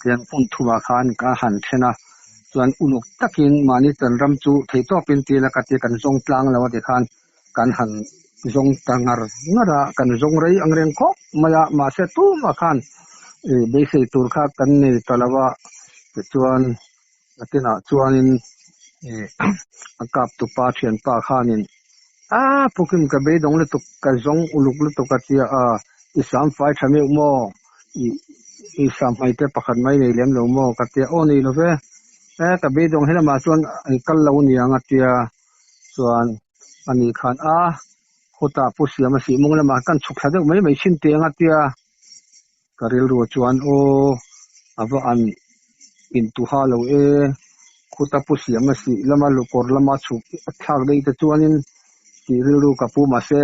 Tiang hmun thumah khan ka han then a, chuan uluk takin mahni chan ram chu theihtawpin tila ka tia kan zawng tlang lo a ti khan kan han zawng ta ngar ngar a, kan zawng rei ang reng khawp mai a, mahse tumah khan ih beisei tur kha kan nei ta lo a, tichuan nakinah chuanin ih a kap tupa thianpa khanin a pukim ka beidawng lutuk ka zawng uluk lutuk a tia a i sam fai tha meuh maw ih i sam hmai te pakhat mai nei lem lo maw ka tia aw nei lo ve e ka beidawng helamah chuan an kal lo aniang a tia chuan ani khan a khawtah pu siam a sih mawng lamah kan chhuk thla deuh mai mai thin teh ang a tia ka rilru chuan aw a va an intuha lo e khuta pu siam a sih lama lukawr lama chhuk a thlak daih te chuanin tih rilru ka pu mahse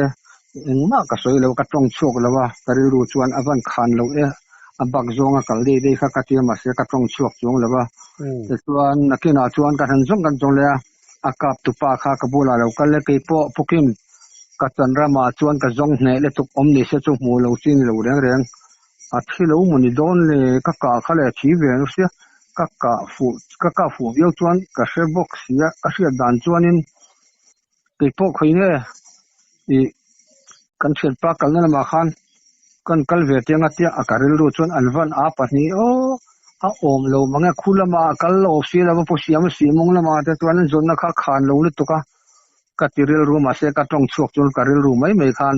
engmah ka sawi lo ka tawng chhuak lo a ka rilru chuan a van khan lo e a bak zawnga kal daih daih kha ka tia mahse ka tawng chhuak chuang lo a tichuan nakinah chuan ka han zawng kan zawng leh a a kap tupa kha ka bulah lo kal e keipawh pukim ka chan ramah chuan ka zawng hneh lutuk awm ni se chu hmuh lo chi ni lo reng reng. A thi lo maw ni dawn le, ka kah kha leh a thi ve ang sia, ka kah fuh ka kah fuh viau chuan ka hre bawk sia, ka hriat dan chuanin kei pawh khawi nge ih kan thianpa kalna lamah khan kan kal ve teng a tia a ka rilru chuan an van a pahnih aw a awm lo mang e, khu lamah a kal lo si lo va pu siam a sih mawng lamah te chuan an zawnna kha khan lo lutuk a. Ka ti rilru mahse ka tawng chhuak chuan ka rilru mai mai khan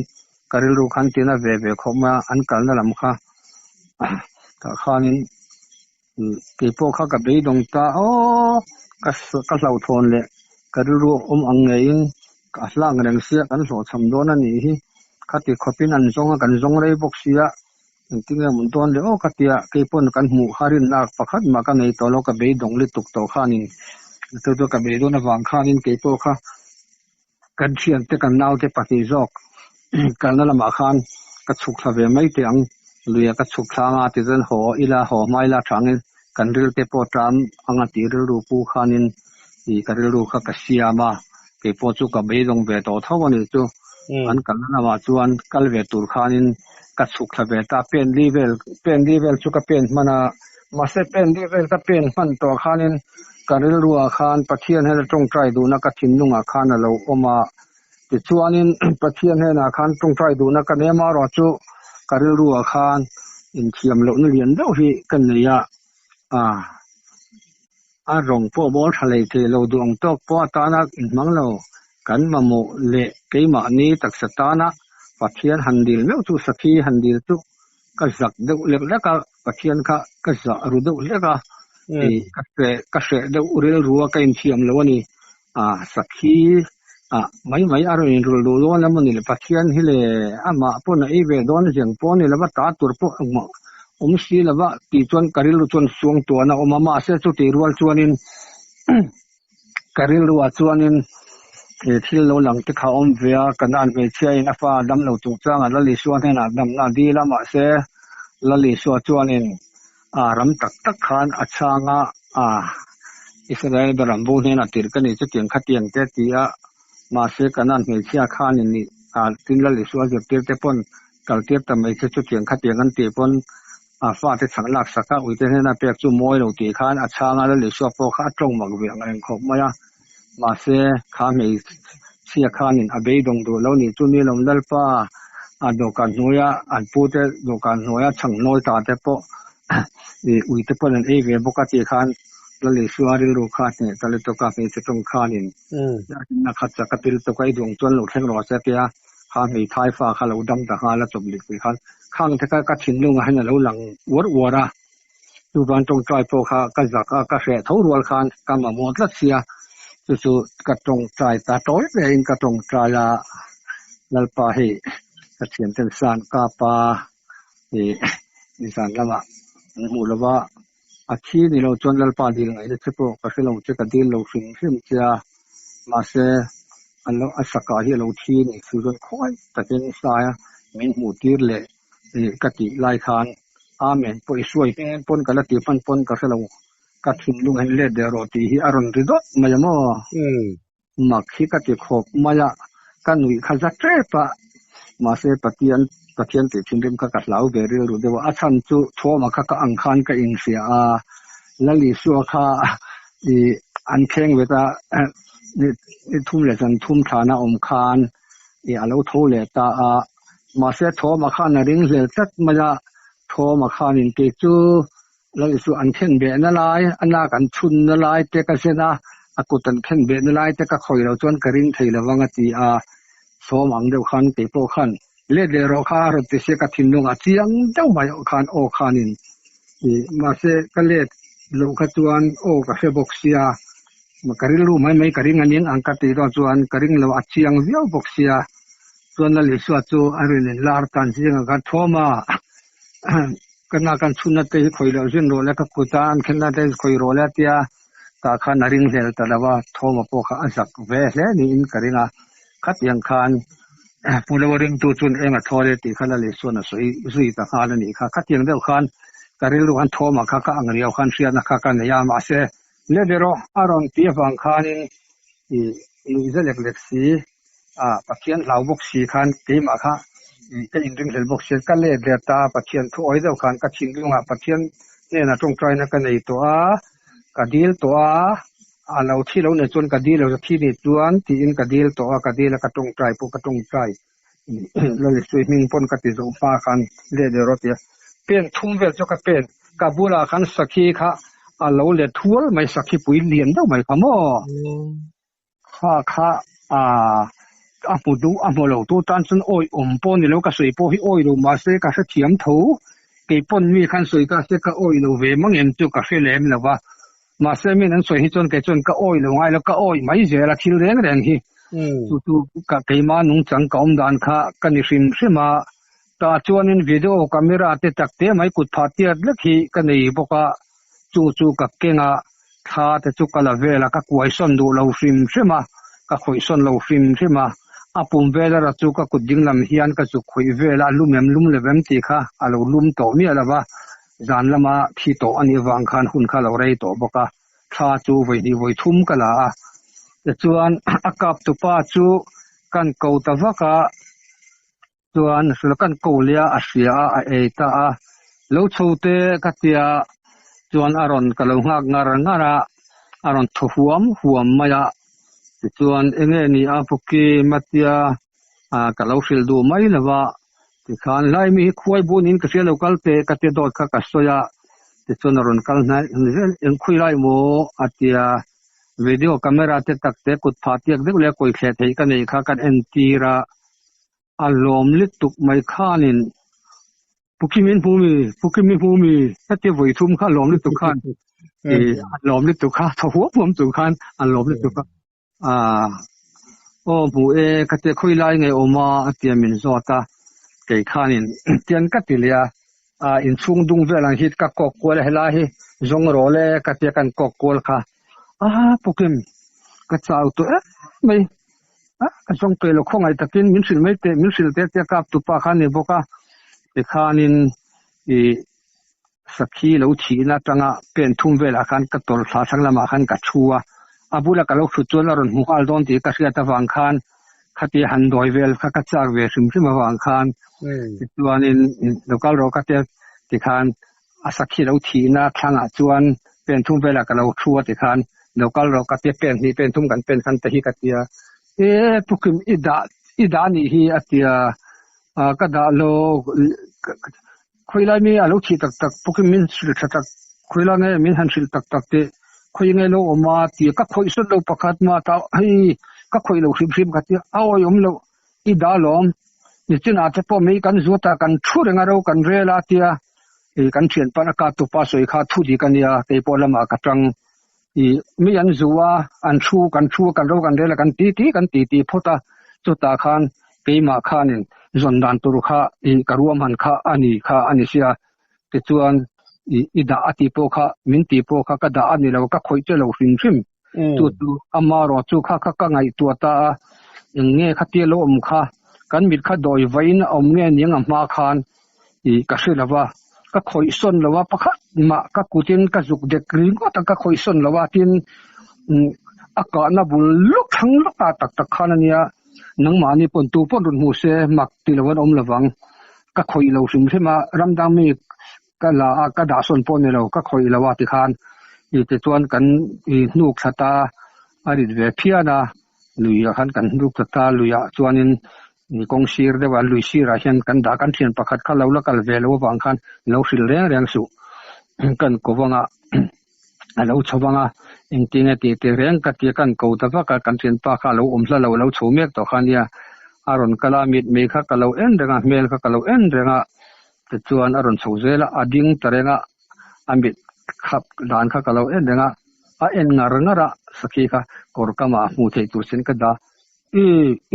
ka rilru khan tina ve ve khawp mai a, an kalna lam kha tah khanin keipawh kha ka beidawng ta aw ka ka hlauhthawn leh ka rilru awm ang ngeiin ka hlang reng sia kan hlawhchham dawn a nih hi khati khawpin an zawng a kan zawng rei bawk sia engtinge mun dawn le aw ka tia keipawn kan hmuh kha rinna pakhat mah ka nei tawh lo ka beidawng lutuk tawh khanin chu chu ka beidawn avang khanin keipawh kha kan thiante kan naute pahnih zawk kalna lamah khan ka chhuk thla ve mai teh ang luia ka chhuk thla anga tichuan haw ila haw hma ila thangin kan rilte pawh ṭam anga tih rilru pu khanin ih ka rilru kha ka siam a keipawh chu ka beidawng ve tawh tho a nih chu an kalna lamah chuan kal ve tur khanin ka chhuk thla ve ta pen li vel pen li vel chu ka pen hman a mahse pen li vel ka pen hman tawh khanin ka rilruah khan Pathian hnena tawngtai duhna ka thinlungah khan a lo awm a tichuanin Pathian hnenah khan tawngtai duhna ka nei amaherawh chu ka rilruah khan inthiam lohna lian deuh hi ka nei a ah A rawng pawh bawl tha lei thei lo duh ang tawk pawh atana inhmang lo. Kan mamawh leh keimahni taksa tana Pathian han dil meuh chu sakhi han dil chu ka zak deuh lek lek a, Pathian kha ka zah ru deuh hlek a, ih ka hreh ka hreh deuh rilru a ka inthiam lo a ni. Ah sakhi ah mai mai a rawn inrulh duh dawn emaw ni le Pathian hi le amah pawn a ei ve dawn zeng pawh a ni lova ta tur pawh engmah awm si lova tih chuan ka rilru chuan suang tuan a awm a mahse chutih rual chuanin ka rilruah chuanin he thil lo lang te kha a awm ve a Kanan hmeichhia in a fa dam lo chungchangah Lal Isua hnenah damna a dil a mahse Lal Isua chuanin a ram tak tak khan a chhang a, a Israel berambo hnenah tirh ka ni chutiang khatiang te ti a, mahse Kanan hmeichhia khanin nih a tin Lal Isua zirtir te pawn kaltir ta mai che chutiang khatiang an tih pawn a fate chhak lak sak a, uite hnena pek chu mawi lo tih khan a chhang a, Lal Isua pawh kha a tawng mak ve ang reng khawp mai a, mahse kha hmeichhia khanin a beidawng duh lo nih chu ni lo Lalpa a dawhkan hnuaia an pute dawhkan hnuaia chhang nawi ta te pawh ih uite pawn an ei ve bawk a tih khan Lal Isua rilru kha hneh ta lutuk a, hmeichhe tawng khanin na khat chak a pil tuk a, i duang chuan lo thleng rawh se tia kha hmeithai fa kha lo dam ta nghal a chawplik tih khan khang te kha ka thinlungah hian a lo lang uar uar a. Chuvan tawngtai pawh kha ka zak a, ka hreh tho rual khan ka mamawh tlat sia, chu chu ka tawngtai ta tawi ve in ka tawngtai a, Lalpa hei ka thianten san kap a, ih nizan lamah an hmuh lo va, a thi ni lo chuan Lalpa dil ngaihna che pawh ka hre lo che, ka dil lo hrim hrim che a, mahse an lo a sakah hi a lo thi ni chu chuan khawi takin sai a min hmuh tir leh ih ka tih lai khan Amen pawh i hruai hmel pawn ka la tih hman pawn ka hre lo, ka thinlung hian let deh rawh tih hi a rawn ri dawt mai a maw? Mak hi ka ti khawp mai a, ka nuih kha za tep a, mahse Pathian Pathian tih thinrim kha ka hlau ve rilru deuh a, a chhan chu Thawma kha ka ang khan ka inhria a, Lal Isua kha ih an thleng vet a, ni thum leh zan thum thlana awm khan ih a lo tho leh ta a. Mahse Thawma khan a ring hlel tlat mai a, Thawma khanin kei chu Lal Isu an khen behna lai, a nak an chhunna lai te ka zen a, a kut an khen behna lai te ka khawi lo chuan ka ring thei lo vang a ti a. Thawm ang deuh khan kei pawh khan let leh rawh kha a rawn ti sia ka thinlung a chiang deuh mai khan aw khanin ih mahse ka let loh kha chuan aw ka hre bawk sia, ka rilru mai mai ka ring a ning ang ka tih dawn chuan ka ring lo a chiang viau bawk sia. Chuan Lal Isua chu a rin in lar tan zingah khan thawm a, ka nak an chhunna te hi khawi loh zin rawh le, ka kut a an khenna te hi khawi rawh le a tia, tah khan a ring hlel ta lo a, thawma pawh kha a zak ve hle niin ka ring a, khatiang khan Pu Lo a ringtu chuan eng a thawl e tih kha Lal Isua'n a sawi zui ta nghal a nih kha, khatiang deuh khan ka rilru khan thawmah kha ka ang riau khan hriatna kha ka nei a, mahse le ber aw a rawn tih avang khanin ih nuihza lek lek si. A Pathian hlau bawk si khan keimah kha Ka inringhlel bawk sia, ka let leh ta Pathian thu awi deuh khan ka thinlungah Pathian hnenah tawngtaina ka nei tawh a, ka dil tawh a, a lo thi lo nei chuan ka dil lo, thi nih chuan tiin ka dil tawh a, ka dil a ka tawngtai pawh ka tawngtai Lalisui hming pawn ka ti zawh hma khan let leh rawh tia pen thum vel chu ka pen ka bulah khan sakhi kha a lo let hual mai sakhi pui lian deuh mai kha maw. Kha kha a hmu duh a hmu lo tu tan chuan awi awm pawh ni lo ka sawi pawh hi awi lo mahse ka hrethiam tho kei pawn mi khan sawi ta se ka awi lo ve mang em chu ka hre lem lo va mahse min an sawi hi chuan kei chuan ka awi lo ngai lo ka awi mai zel a thil reng reng hi chu chu ka keima nungchang ka awm dan kha ka ni hrim hrim a tah chuanin video camera te tak te mai kut phah tiat lek hi ka nei bawk a chu chu ka keng a. Thla te chu ka la vel a, ka kuai sawn duh lo hrim hrim a, ka khawih sawn lo hrim hrim a, a pum vel erawh chu ka kut ding lam hian ka zuk khawih vel a, lum em lum levem tih kha a lo lum tawh miah lo va, zan lama thi tawh a nih vang khan hun kha a lo rei tawh bawk a, thla chu vawi hnih vawi thum ka la a, tichuan a kap tupa chu kan ko ta vak a. Chuan hrilh kan ko leh a, a hria a, a ei ta a. Lo chho te ka tia chuan a rawn ka lo nghak ngar ngar a, a rawn thaw huam huam mai a. Tichuan enge ni a Puki Matia ka lo hrilh duh mai lo va, tikhan hlai mi hi khuai bun in ka hria lo kal teh ka tia dawt kha ka sawi a. Tichuan a rawn kal hnai zel eng khawi lai maw a tia video camera te tak te kut phah tiak deuh leh kawi thleh theih ka neih kha kan entir a. A lawm lutuk mai khanin Puki min hmu mi, Puki min hmu mi heti vawi thum kha a lawm lutuk khan i a lawm lutuk kha thaw huam huam chung khan a lawm lutuk a. Aaa aw hmu e ka tia khawi lai nge awm a a tia min zawt a kei khanin tian ka ti leh a a inchhung dung vel ang hi ka kawk kual a helai hi zawng rawh le ka tia kan kawk kual kha a Pukim ka chau tawh em mai. A ka zawng pe lo khawngaih takin min hrilh mai teh min hrilh teh tia kap tupa kha a ni bawk a tikhanin ih sakhi lo thihna atanga pen thum velah khan ka tawlh thla thlang lamah khan ka thu a a bula ka lo thut chuan a rawn hmu nghal dawn tih ka hriat avang khan khatia han dawi vel kha ka chak ve hrim hrim avang khan tichuanin lo kal rawh ka tia tikhan A sakhi lo thihna thlangah chuan pen thum velah ka lo thu a tikhan lo kal rawh ka tia pen hnih pen thum kan pen khan te hi ka tia e pukim i dah i dah anih hi a tia a ka dah lo khawilai mi a lo thih tak tak pukim min hrilh tha tak khawilai nge min han hrilh tak tak teh khawi nge lo awm a tia ka khawih sawn lo pakhat mah ta hei ka khawih lo hrim hrim ka tia a awihawm loh I dah lawm, nichinah te pawh mei kan zuat a, kan thu reng a ro kan rel a tia i kan thianpa a kap tupa sawi kha thu dik a nia, kei pawh lamah ka tang. I mei an zu a, an thu kan thu a, kan ro kan rel a, kan ti ti kan ti ti phawt a, chutah khan keimah khanin zawn dan tur kha i ka ruahman kha a ni kha a ni sia, tichuan i i dah a tih pawh kha min tih pawh kha ka dah a ni lo, ka khawih che lo hrim hrim. Chu chu ama erawh chu kha kha ka ngaihtuah ta a, eng nge khatia lo awm kha, kan mit kha dawi vain a awm nge niang a hma khan ih ka hre lo va, ka khawih sawn lo a, pakhat mah ka kutin ka zuk dek ringawt a, ka khawih sawn lo a, tin a kahna bul lawk thlang lawk a tak tak khan a nia, nangmahni pawn tu pawn rawn hmu se mak ti lo an awm lovang, ka khawih lo hrim hrim a, ramdang mi Ka la a, ka dah sawn pawh ni lo, ka khawih lo a tikhan i tichuan kan i hnuk thla ta a rit ve phian a, lui ah khan kan hnuk thla ta, lui ah chuanin i kawng sir deuh ah lui sir ah hian kan dah, kan thian pakhat kha lo la kal ve lo avang khan lo hrilh reng reng suh, kan ko vang a a lo chho vang a, engtin nge tih tih reng ka tia kan ko ta vak a, kan thianpa kha a lo awm hla lo, a lo chho mek tawh kha ania, a rawn kal a, mitmei kha ka lo en reng a, hmel kha ka lo en reng a. Tichuan a rawn chho zel a, a ding ta reng a, a mit khap dan kha ka lo en reng a, a en ngar ngar a, sakhi kha kawr kamah a hmuh theih tur sin ka dah. I,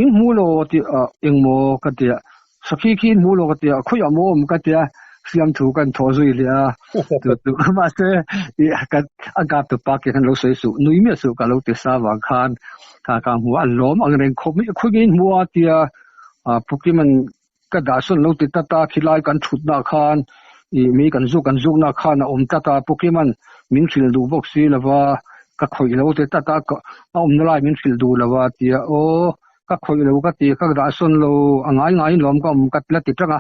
in hmu lo tih ah engmaw ka ti a, sakhi khi in hmu lo ka ti a, khawiah maw awm ka ti a, fiamthu kan thawh zui leh a, chu chu mahse i ka a kap tu pa ke khan lo sawi suh, nui miah suh ka lo ti sa vang khan kha kha hmu a, lawm ang reng khawp mai, khawi in hmu a tia, Pukiman Ka dah sawn lo ti tlat a, khilai kan thutna khan ih mi kan zuk kan zukna khan a awm tlat a, Pukiman min hrilh duh bawk si lova ka khawih lo ti tlat a, a awmna lai min hrilh duh lo a tia aw. Ka khawih lo ka ti, ka dah sawn lo, a ngai ngaiin lawm ka awm ka la ti tang a,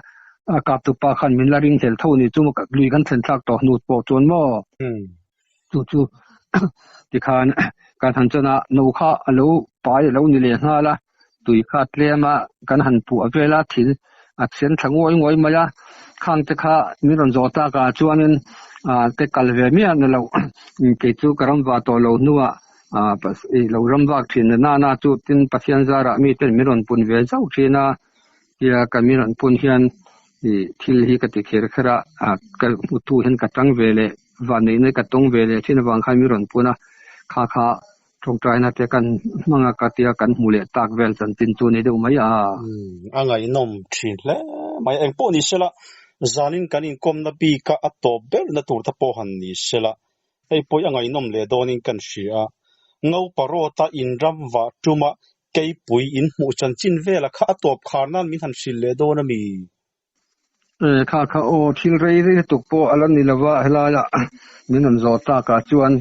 a kaptupa khan min la ring hlel tho ni chu lui kan thlen thlak tawh hnu pawh chuan maw? Chu chu tikhan kan han chuan a no kha a lo pai a lo ni leh nghal a, tui kha tlem a kan han puah vel a, thil a sen thla nguai nguai mai a, khang te kha min rawn zawh tak ah chuanin ah te kal ve miah na lo kei chu ka ram vah tawh lo hnuah ah lo ram vak thin na nana chu tin Pathian zarah mi ten min rawn pun ve zauh thin a, tia ka min rawn pun hian ih thil hi ka ti kher kher a, ah ka hmutu hian ka tang ve leh vanneihna ka tawng ve leh thin avang khan min rawn pun a, kha kha Tawngtaina te kan hmang a ka tia kan hmu leh tak vel chanchin chu ni deuh mai a. A ngaihnawm thin hle mai. Engpawh ni sela, zanin kan inkawmna bika a tawp berna tur te pawh han ni sela, hei pawh hi a ngaihnawm leh dawnin kan hria a. Ngopa rawta inram vah tuma keipui inhmuh chanchin vela kha a tawp khar nan min han hrilh leh dawn a mi? Kha kha aw thil rei rei lutuk pawh a la ni lova helaia min rawn zawh tak ah chuan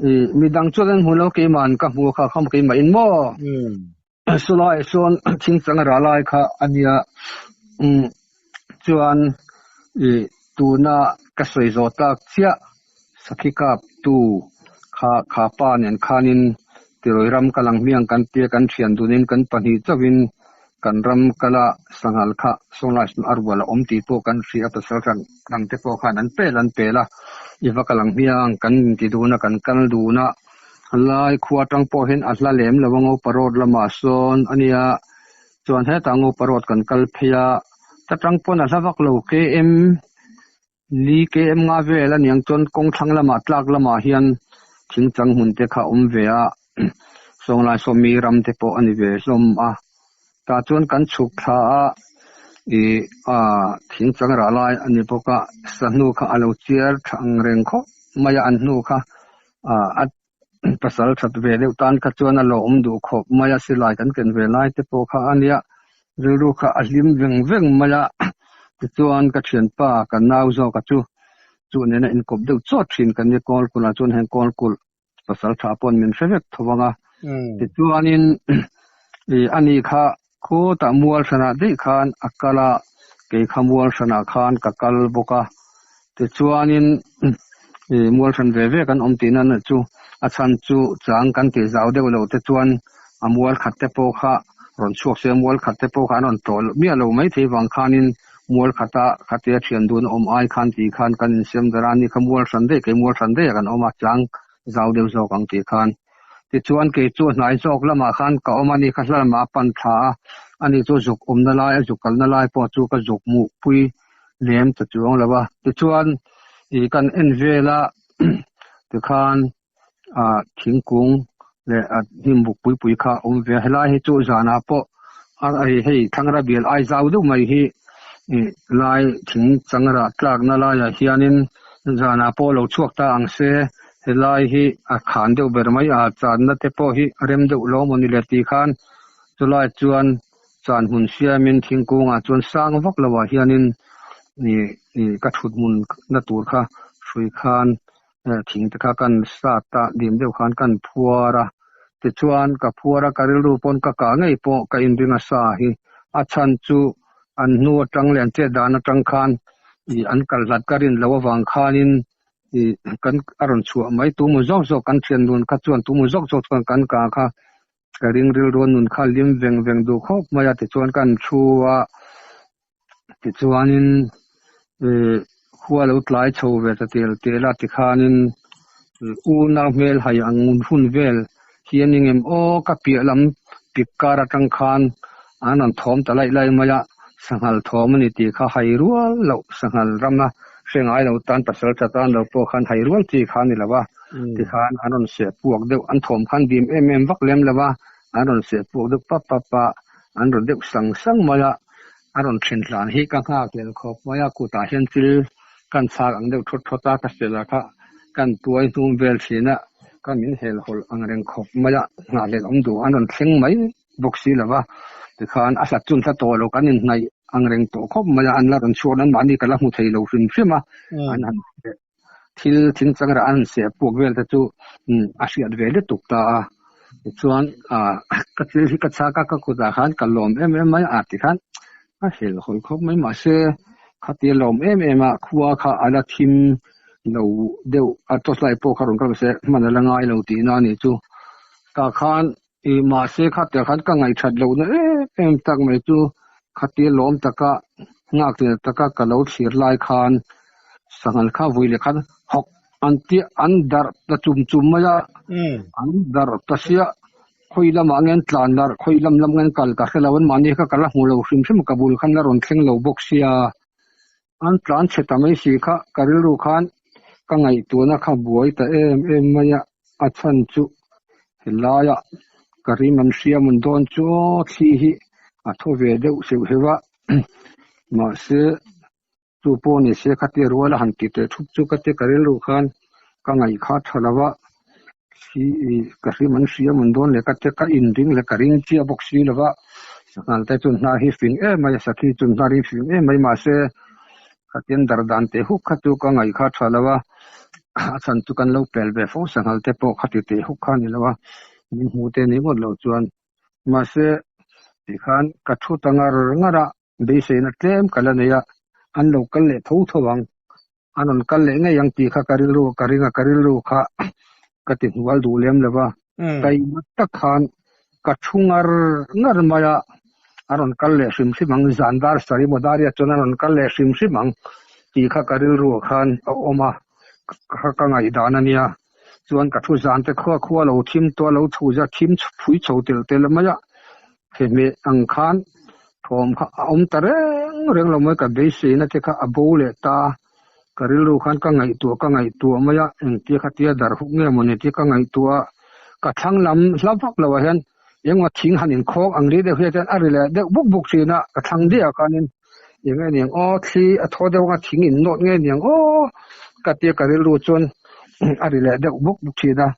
ih midang chuan an hmu lo keimah ka hmu kha kha keimah in maw sawlai sawn thing chang rah lai kha a nia umm chuan ih tuna ka sawi zawh tak chiah sakhi kap tu kha kha pa nen khanin tirawi ram ka lang hmiang kan tia kan thian dunin kan pahnih chauhin kan ram kala sanghal kha sawnglai sawn a rual a awm tih pawh kan hria a pasal hran dang te pawh khan an pel an pel a i va ka lang hmiang kan inti dun a kan kal dun a lai khua atang pawh hian a hla lem lo a ngopa road lamah sawn a nia chuan hetah ngopa road kan kal phei a ta tang pawn a hla vak lo km Ni KM nga vel a niang chuan kawng thlang lamah tlak lamah hian thingchang hmun te kha a awm ve a, Sawnglai Sawmi ram te pawh a ni ve hlawm a. Tah chuan kan chhuk thla a, ih ah thingchang rah lai a ni bawk a, sahnu kha a lo chiar tha ang reng khawp mai a, an hnu kha ah a pasal that ve deuh tan kha chuan a lo awm duh khawp mai a, silai kan ken ve lai te pawh kha a nia, rilru kha a hlim veng veng mai a, tichuan ka thianpa ka nau zawka chu chu nena inkawp deuh chawt thin kan ni Kawlkulh ah chuan heng Kawlkulh pasal tha pawn min hre vek tho vang a, tichuanin ih ani kha khawtah mual hranah daih khan a kal a, kei kha mual hranah khan ka kal bawk a, tichuanin ih mual hran ve ve kan awm tihna na chu a chhan chu chang kan tih zau deuh loh te chuan a mual khat te pawh kha rawn chhuak se, mual khat te pawh kha an rawn tlawh miah lo mai thei vang khanin mual khata khatia thian dun awm ai khan tih khan kan insiam dar a, ani kha mual hran daih kei mual hran daih ah kan awm a, chang zau deuh zawk ang tih khan. Tichuan kei chu hnai zawk lamah khan ka awm a ni kha hla lamah a pan thla a, ani chu zuk awmna lai a zuk kalna lai pawh chu ka zuk muh pui lem ta chuang lo a. Tichuan ih kan en vel a tikhan ah thingkung leh a hnim buk pui pui kha a awm ve a, helai hi chu zanah pawh a hei thlangra bial ai zau deuh mai hi ih lai thing changrah tlakna laiah hianin zanah pawh lo chhuak ta ang se helai hi a khan deuh ber mai a channa te pawh hi a rem deuh lo mawni le tih khan chulai chuan chan hmun siamin thingkungah chuan sang vak loah hianin ih ih ka thut hmun na tur kha hrui khan thing te kha kan sat a dim deuh khan kan phuar a tichuan ka phuar a ka rilru pawn ka kah ngei pawh ka inring a sa hi a chhan chu an hnu atang leh an chet dan atang khan ih an kal hlat ka rin loh avang khanin ih kan a rawn chhuah mai tumaw zawk zawk kan thian nun kha chuan tumaw zawk zawk chuan kan kah kha ka ring rilru nun kha lim veng veng duh khawp mai a tichuan kan thu a tichuanin ih khua lo tlai chho ve ta tel tel a tikhanin unau hmel hai ang hun vel hian engem aw ka piah lam pik kar atang khan an rawn thawm ta laih laih mai a sanghal thawm a ni tih kha hai rual loh sanghal rama hre ngai lo tan pasal tha tan lo pawh khan hai rual chi kha a ni lo a tikhan an rawn seh puak deuh an thawm khan dim em em vak lem lo a an rawn seh puak deuh pap pap a an rawn deuh sang sang mai a a rawn then hlan hi ka nghak lel khawp mai a kutah hian thil kan chhak ang deuh thawt thawt a ka sela kha kan tuai hnum vel thin a ka min hel hawlh ang reng khawp mai a nghahhlelh awm duh an rawn thleng mai bawk si lo va tikhan a hlat chun hla tawh lo kan inhnaih ang reng tawh khawp mai a an la rawn chhuak nan mahni ka la hmu thei lo hrim hrim a an han thil thing chang rah an han seh puak vel te chu a hriat ve lutuk ta a. Tichuan ka thil hi ka chhak a, ka kutah khan ka lawm em em mai a tikhan a helhhawlh khawp mai. Mahse, khatia lawm em em a, khua kha a la thim lo deuh a, torchlight pawh kha rawn kal se hman a la ngai lo tihna a nih chu. Tah khan ih mahse khatia khan ka ngaihṭhat lohna em em tak mai chu khatia lawm taka nghak leh taka ka lo thlir lai khan sanghal kha vui leh khan hawk An tia an darh ta chum chum mai a, an darh ta sia, khawi lamah nge an tlan darh, khawi lam lam nge an kal ka hre lo, anmahni kha ka la hmu lo hrim hrim, ka bul khan la rawn thleng lo bawk sia, an tlan chhe ta mai si kha, ka rilru khan ka ngaihtuahna kha buai ta em em mai a, a chhan chu helaia ka rim an hria mun dawn chu aw thli hi a thaw ve deuh seuh seuh a, mahse. Chu pawh ni se khatia rual a han ti teh thup chu ka ti ka rilru khan ka ngaih kha tha lo a, khi ka hrim an hria mun dawn leh ka tia ka inring leh ka ring chiah bawk si lo va, sanghal te chuan hnar hi fing em mai a, sakhi chuan hnar hi fing em mai mahse khatian dar dan teh huk kha chu ka ngaih kha tha lo a, a chhan chu kan lo pel ve fo sanghal te pawh khati teh huk kha a ni lo a, min hmu te ni ngawt loh chuan mahse tikhan ka thu ta ngar ngar a. Beiseina tlem ka la nei a, an lo kal leh tho tho ang, an rawn kal leh ngei ang tih kha ka rilru ka ring a, ka rilru kha ka ti hnual duh lem lo va, taima tak khan ka thu ngar ngar mai a, a rawn kal leh hrim hrim ang, zan dar sarih maw dar riat chuan a rawn kal leh hrim hrim ang tih kha ka rilru ah khan a awm a, kha ka ngaihdan a nia, chuan ka thu zan te khua khua lo thim tawh a lo chhu zia thim phui chho telh telh mai a, Thehmeh ang khan thawm kha a awm ta reng reng lo mai, ka beiseina te kha a bo leh ta, ka rilru khan ka ngaihtuah ka ngaihtuah mai a, engtia khatia dar huk nge mawni tih ka ngaihtuah a, ka thlang lam hla vak lo ah hian engemaw thing han inkhawng ang ri deuh hian chuan a ri leh deuh buk buk thin a, ka thlang diah ah khanin eng nge niang aw thli a thaw deuh anga thing in nawt nge niang aw ka tia ka rilru chuan a ri leh deuh buk buk thin a,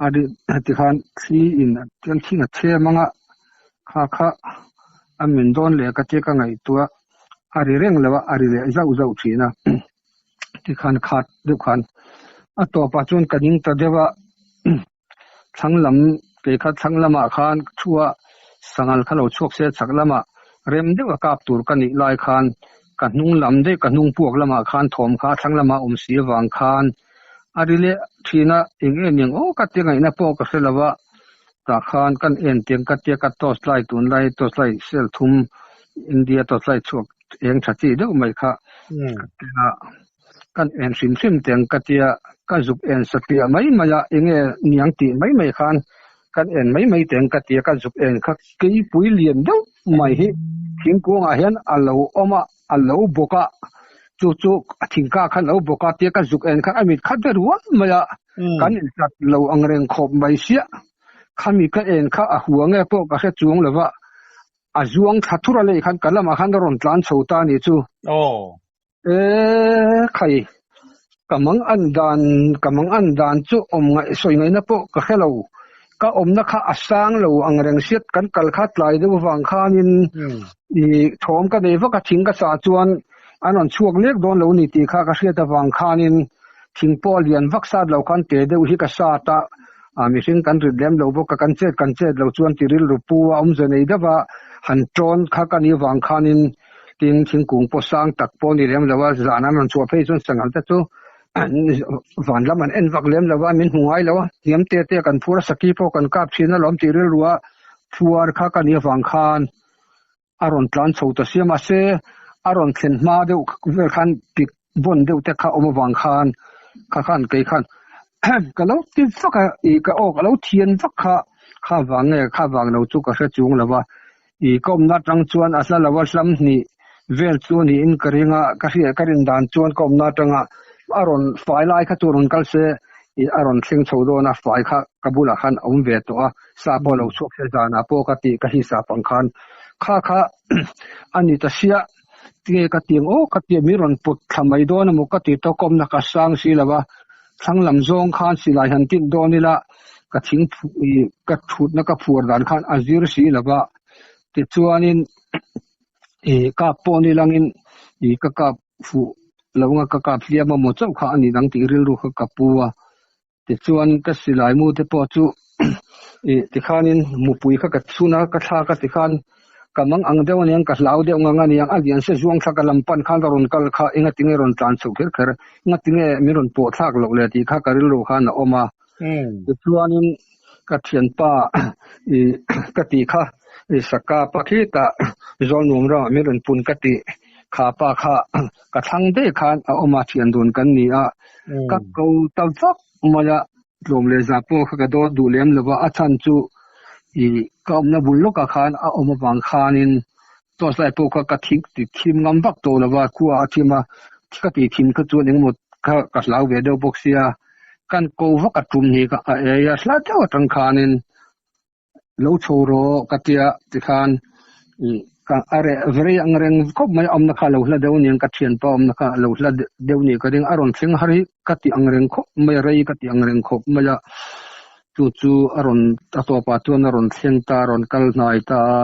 a ri tikhan thli in chuan thing a chhem anga kha kha a min dawn leh ka tia ka ngaihtuah a ri reng lo a a ri leh zauh zauh thin a tikhan khat deuh khan a tawpah chuan ka ding ta deuh a. Thlang lam kei kha thlang lamah khan thua sanghal kha lo chhuak se chhak lamah rem deuh a kap tur ka nih lai khan ka hnung lam daih ka hnung puak lamah khan thawm kha thlang lamah awm si avang khan a ri leh thin a, eng em eng aw ka tia ngaihna pawh ka hre lo a, tah khan kan en tiang ka tia ka torch light tunlai torch light cell thum India torch light chhuak eng tha chi deuh mai kha ka tia. Kan en hrim hrim teng ka tia, ka zuk en satliah mai mai a, enge niang tih mai mai khan kan en mai mai teng ka tia, ka zuk en kha keipui lian deuh mai hi thingkungah hian a lo awm a, a lo bawk a, chu chu a thingkah khan a lo bawk a tia ka zuk en khan a mit khat ve rual mai a, kan inhlat lo ang reng khawp mai siah, khami ka en kha a hua nge pawh ka hre chuang lo va, a zuang thla thur a lei khan ka lamah khan a rawn tlan chho ta a ni chu. E khai, ka mang an dan, ka mang an dan chu awm ngaih sawi ngaihna pawh ka hre lo. Ka awmna kha a sang lo ang reng hriat kan kal kha tlai deuh vang khanin i thawm ka nei vak a, thing ka sah chuan an rawn chhuak lek dawn lo ni tih kha ka hriat avang khanin thing pawh a lian vak sat lo khan te deuh hi ka sat a, a mihring kan rit lem lo bawk a, kan chet kan chet lo chuan ti rilru pu a awmze nei deuh a, han tawn kha ka nih avang khanin Tin, thingkung pawh sang tak pawh a ni lem lo a, zan an rawn chhuah phei chuan sanghal te chu van lam an en vak lem lo a, min hmu ngai lo a, hniam te te kan phur a, saki pawh kan kap thin alawm tih rilru a phuar kha ka nih avang khan a rawn tlan chho ta sia, mahse a rawn thlen hma deuh vel khan pik vawn deuh te kha awm avang khan kha khan kei khan ka lo ti vak a, ih ka aw ka lo thian vak kha, kha vang nge kha vang lo chu ka hre chung lo va. I ka awmna atang chuan a hla lo a hlam hnih vel chu a niin ka ring a, ka hriat ka rin dan chuan ka awmna atanga a rawn fai lai kha chu rawn kal se ih a rawn thleng chho dawn a, fai kha ka bulah khan a awm ve tawh a, sa pawh a lo chhuak se zanah pawh ka tih ka hisap ang khan kha kha a ni ta sia tinge ka ti ang aw ka ti a mi rawn put thla mai dawn emaw ka ti tawh ka awmna ka sang si lo a, thlang lam zawng khan silai han tin dawn ila ka thing ih ka thutna ka phuar dan khan a zir si lo va, tichuanin ih kap pawh ni langin ih ka kap fuh lo anga ka kap hliam a maw chauh kha a ni dang tih rilru kha ka pu a, tichuan ka silai mu te pawh chu. I tikhanin mupui kha ka chhun a, ka thlak a tikhan ka mang ang deuh aniang, ka hlau deuh ngang aniang, a lian se zuang thla ka lam pan khan ka rawn kal kha engatinge rawn tlan chhoh kher kher, engatinge min rawn pawh thlak loh le tih kha ka rilru khan a awm a. Tichuanin ka thianpa i ka tih kha i saka pa khitah Zawlnuam ramah min rawn pun ka tih kha pa kha ka thlang daih khan a awm a, thian dun kan ni a, ka ko ta vak mai a. Tlawm leh zah pawh kha ka dawt duh lem lo va, a chhan chu i ka awmna bul lawkah khan a awm avang khanin torch light pawh kha ka thik ti thim ngam vak tawh lo va, khua a thim a, ka tih thim kha chuan engemaw kha ka hlau ve deuh bawk sia, kan ko vak a tum hi ka a ei a, hla deuh atang khanin Lo chho rawh ka tia tikhan ka a reh rei ang reng khawp mai awmna kha a lo hla deuh aniang ka thianpa awmna kha a lo hla deuh nih ka ring a rawn thleng har hi ka ti ang reng khawp mai a rei ka ti ang reng khawp mai a chu chu a rawn a tawpah chuan a rawn thleng ta a rawn kal hnai ta a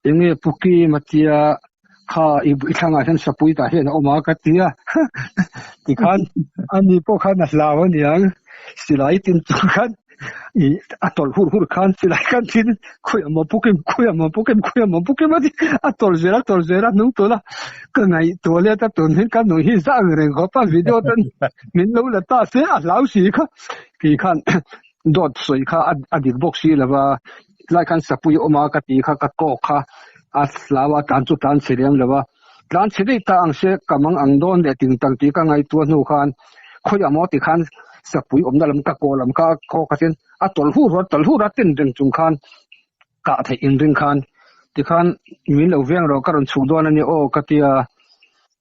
enge pu Kim a tia kha i thlangah hian sapui tah hian a awm a ka ti a tikhan ani pawh khan a hlau aniang silai tin chu khan i a tawlh hur hur khan silai khan thin khawi amaw pukim khawi amaw pukim khawi amaw pukim a ti a tawlh zel a tawlh zel a hnung tawlh a ka ngaihtuah let a tun hi ka nuih hi zah ang reng khawp a video ten min lo la ta se a hlau si kha ti khan dawt sawi kha a dik bawk si lova Tlai khan sapui a awm a ka ti kha ka kawk kha a hlau a tlan chu tlan chhe lem lo a, tlan chhe daih ta ang se ka mang ang dawn leh ting tang tih ka ngaihtuah hnu khan khawiah maw ti khan sapui awmna lam ka kaw lam kha kawk a chuan a tawlh hur a tawlh hur a ten reng chung khan kah theih inring khan tikhan min lo veng rawh ka rawn chhuk dawn a nia aw ka tia.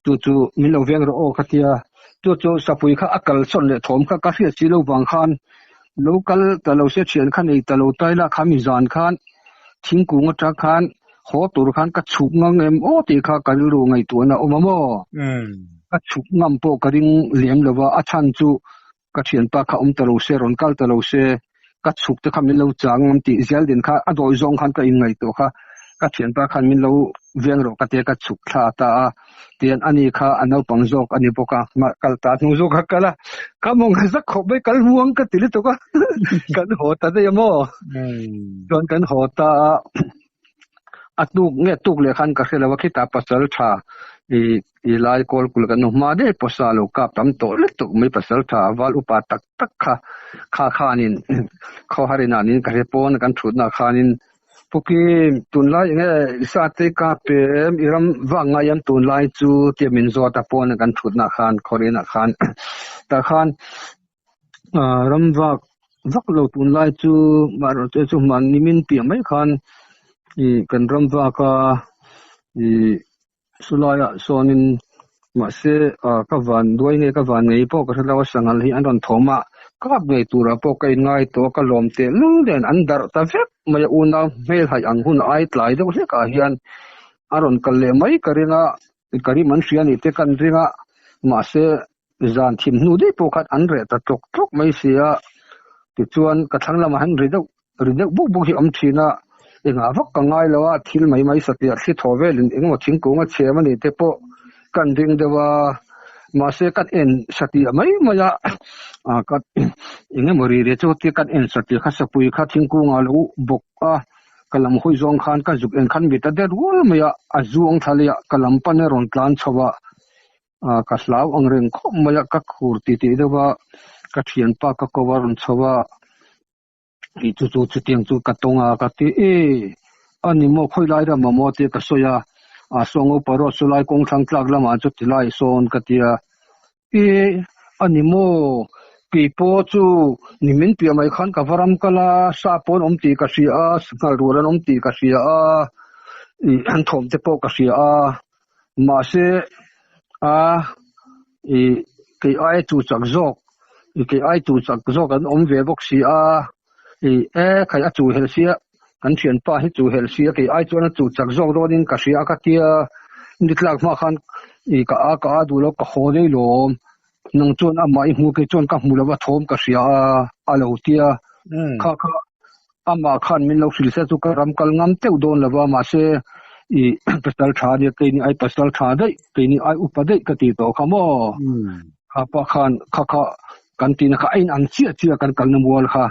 Chu chu min lo veng rawh aw ka tia, chu chu sapui kha a kal sawn leh thawm kha ka hriat si lo vang khan lo kal ta lo se thian kha nei ta lo tai la kha mi zan khan thingkung atang khan haw tur khan ka chhuk ngam em aw tih kha ka rilru ngaihtuahna a awm a maw? Ka chhuk ngam pawh ka ring lem lo va, a chhan chu ka thianpa kha awm ta lo se, rawn kal ta lo se, ka chhuk te kha min lo chang ngam tih zel din kha a dawi zawng khan ka inngaihtuah kha ka thianpa khan min lo veng rawh ka tia ka chhuk thla ta a, tian ani kha a naupang zawk a ni bawk a, mah kal ta hnung zawk a kal a, ka mawng a zak khawp mai kal muang ka ti lutuk a, kan haw ta daih a maw? Chuan kan haw ta a. A tuk nge tuk leh khan ka hre lo a, khitah pasal tha i i lai kawl kul kan hmu hma daih pawsa lo kap tam tawh lutuk mai pasal tha val upa tak tak kha kha khanin khawharin ah niin ka hre pawn kan thutna ah khanin Pukim tunlai enge i sa te kap em i ram vak ngai em tunlai chu tia min zawt a pawn kan thutna ah khan khawrin ah khan tah khan Ram vak vak lo tunlai chu maherawhchu chu mahni min piah mai khan ih kan ram vak a ih chulaiah sawnin mahse ah ka van duai nge ka van ngei pawh ka hre lo a sanghal hi an rawn thawm a kap ngei turah pawh ka inngai tawh a ka lawm tehlul nen an darh ta vek mai a unau hmelhaih ang hun ai tlai deuh hlekah hian a rawn kal leh mai ka ring a ka rim an hria a nih te ka an ring a mahse Zan thim hnu daih pawh khan an reh ta tlawk tlawk mai si a, tichuan ka thlang lamah hian ri deuh ri deuh buk buk hi a awm thin a, engah vak ka ngai lo a, thil mai mai satliah thli thaw velin engemaw thingkung a chhem a nih te pawh kan ring deuh a, mahse kan en satliah mai mai a, ah ka engemaw ri ri chu tia kan en satliah kha sapui kha thingkungah a lo bawk a, ka lam hawi zawng khan ka zuk en khan mit a der rual mai a, a zuang thla leh a, ka lam pan a rawn tlan chho a. Ah ka hlau ang reng khawp mai a, ka khur ti tih deuh a, ka thianpa ka ko a rawn chho a, tih chu chu chutiang chu ka tawng a, ka ti e a ni maw khawi lai ram maw tia ka sawi a, ah saw ngo pawh chu lai kawng thlang tlak lamah chu ti lai sawn ka ti a, e a ni maw kei pawh chu ni min piah mai khan ka va ram kal a, sa pawn awm tih ka hria a, sanghal rual an awm tih ka hria a, ih an thawm te pawh ka hria a. Mahse, a i kei ai chu chak zawk, i kei ai chu chak zawk an awm ve bawk si a, i e khai a chu helh sia, kan thianpa hi chu helh sia, kei ai chuan a chu chak zawk dawnin ka hria a ka tia, ni tlak hma khan i ka a ka a duh lo ka haw daih lawm, nang chuan amah i hmu kei chuan ka hmu lo a thawm ka hria a, a lo tia, kha kha Amah khan min lo hrilh se chu ka ram kal ngam teuh dawn lo va, mahse i pasal tha nia keini ai pasal tha daih, keini ai upa daih ka ti tawh kha maw? Kha pa khan kha kha kan tihna kha a in ang chiah chiah kan kalna mual kha.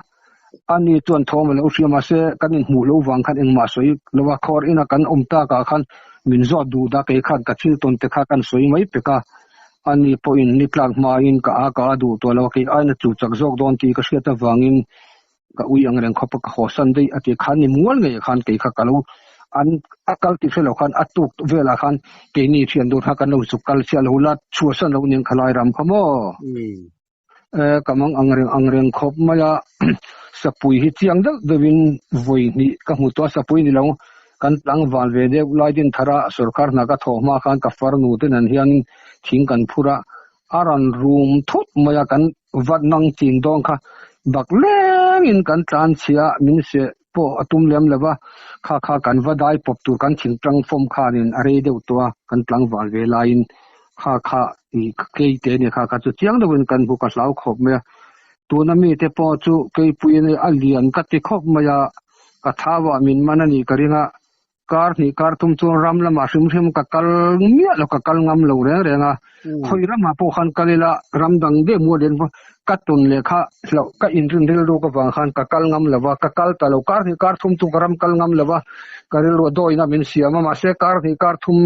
Ani chuan thawm a lo hria mahse kan inhmuh loh vang khan engmah sawi lo a, khawr ina kan awm takah khan min zawt duh dah kei khan ka thil tawn te kha kan sawi mai pek a. Ani pawhin ni tlak hmain ka a ka a duh tawh lo a, kei aina chu chak zawk dawn tih ka hriat avangin ka ui ang reng khawp a ka haw san daih a ti khan ni mual ngei ah khan kei kha ka lo an a kal tih hre lo khan a tuk velah khan keini thian dun kha kan lo zuk kal chiah lo la chhuah san lo nen khalai ram kha maw. Ka mang ang reng ang reng khawp mai a, sapui hi chiang deuh deuhin vawi hnih ka hmu tawh a, sapui ni lo kan tlangval ve deuh lai din thar a, sorkar hna ka thawh hma khan ka farnu te nen hian thing kan phur a, a rawn rum thut mai a, kan vat nang chin dawn kha bak lengin kan tlan chhia a, min seh pawh a tum lem lo va, kha kha kan va dai pawp tur kan thing tang fawm khanin a rei deuh tawh a, kan tlangval ve laiin kha kha i kei te nia kha kha chu chiang deuhin kan hmu ka hlau khawp mai a, tuna mite pawh chu keipui a nia a lian ka ti khawp mai a, ka thau ah min man a nih ka ring a, Kar hnih kar thum chuan ram lamah hrim hrim ka kal miah lo, ka kal ngam lo reng reng a. Khawi ramah pawh khan kal ila, ram dang deuh mual lian pawh ka tun leh kha hlauh ka inrin rilruk avang khan ka kal ngam lo va, ka kal ta lo. Kar hnih kar thum chu ka ram kal ngam lo va, ka rilru a dawina min siam a, mahse kar hnih kar thum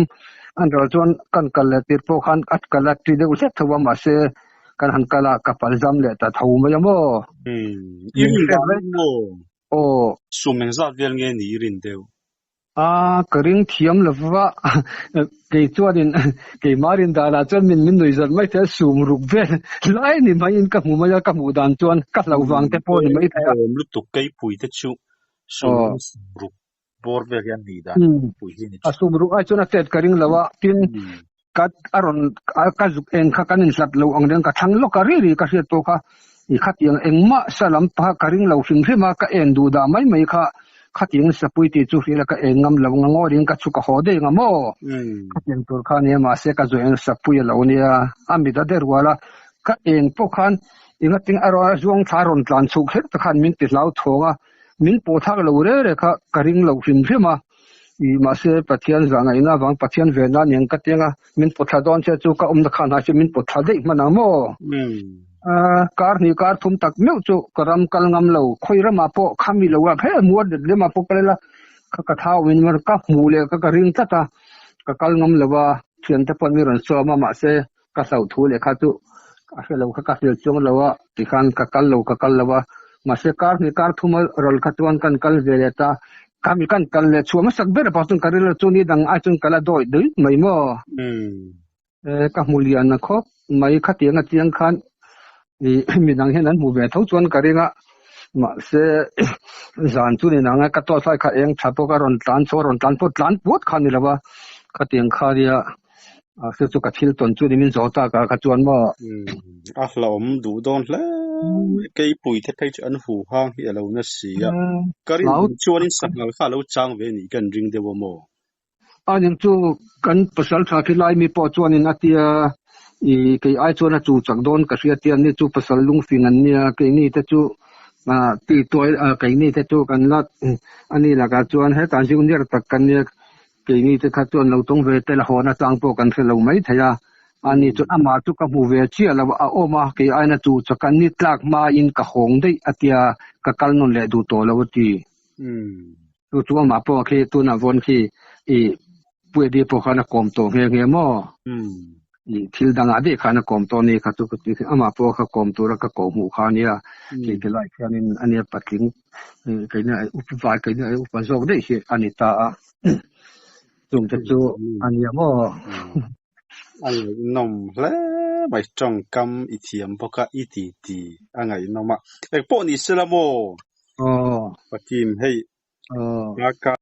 an ral chuan kan kal leh tir pawh khan a kal a ti deuh hlek tho a, mahse kan han kal a, ka pal zam leh ta tho mai a maw? I rin dan maw? Aw. Sum engzat vel nge ni i rin deuh? A, ka ring thiam lo va, kei chuanin keimah rin danah chuan min min nuih zawt mai thei a, sum ruk vel lai ni maiin ka hmu mai a, ka hmuh dan chuan ka hlauh vang te pawh ni mai thei a. Awm lutuk keipui te chu sum ruk bawr vel hi an nih dan pui hi ni A sum ruk ai chuan a chet ka ring lo a, tin ka a rawn ka zuk eng kha kan inhlat lo ang reng ka thlang lawk a ri ri ka hriat pawh kha i khatiang engmah sa lam paha ka ring lo hrim hrim a ka en duh dah mai mai kha khatiang sapui tih chu hrilh a ka en ngam lo nga ngawrin ka chhuk a haw daih anga maw khatiang tur kha nia mahse ka zawh eng sapui a lo nia a mit a de rual a ka eng pawh khan engatinge a rawn a zuang thla a rawn tlan chhuk kher te khan min ti hlau thawng a min pawh thak lo reng reng kha ka ring lo hrim hrim a. I mahse Pathian zah ngaihna avang Pathian ve na aniang ka tiang a, min pawt thla dawn che chu ka awmna khan hai chu min pawt thla daih hman ang maw? Kar hnih kar thum tak meuh chu ka ram kal ngam lo, khawi ramah pawh khami lo a, he muar let lemah pawh kal ila ka ka thau min mar ka hmuh leh ka ka ring tlat a, ka kal ngam lo a, thiante pawh mi rawn sawm a mahse ka hlauh thu leh kha chu a hre lo kha ka hrilh chuang lo a tikhan ka kal lo ka kal lo a mahse kar hnih kar thum a rawl kha chuan kan kal ve leh ta khami kan kal leh chhuah hmasak ber pawh chuan ka rilru chu ni dang ai chuan ka la dawi dui mai maw ka hmu lian a khawp mai khatiang a chiang khan ih midang hian an hmu ve tho chuan ka ring a mahse zan chu ni nang a ka tawt lai kha eng tha pawh ka rawn tlan chho a rawn tlan pawh tlan puat kha ni lo a khatiang kha nia A chu chu ka thil tawn chu ni min zawh tak a kha chuan maw. A hlauhawm duh dawn hle mai. Keipui te phei chu an hu hang hi a lo na si a. Ka rin dan chuanin sanghal kha a lo chang ve nih kan ring deuh a maw? A ning chu kan pasal tha khi lai mi pawh chuanin a tia i kei ai chuan a chu chak dawn ka hria tia ni chu pasal lungfing an nia keini te chu ti tuai keini te chu kan la ani lakah chuan hetah junior tak kan nia Keini te kha chuan lo tawng ve tel a hawn atang pawh kan hre lo mai thei a, ani chuan amah chu ka hmu ve chiah lo a awm a, kei aina chu chu ka ni tlak hmain ka hawng daih a tia ka kal nawn leh duh tawh lo a ti. Chu chu amah pawh khi tunah vawn khi i Puedi pawh khan a kawm tawh nghe nghe maw? I thil dangah daih khan a kawm tawh a ni kha chu ka ti amah pawh kha kawm tura ka kawh hmuh kha a nia, kei ti lai khianin a nia patling keini ai upa vai keini ai upa zawk daih hi a ni ta a. Chung te chu a nia maw? A ngaihnawm hle mai, tawngkam i thiam bawk a, i ti ti a ngaihnawm a. Engpawh ni sela maw? Aw. Pakim hei. Aw. Ka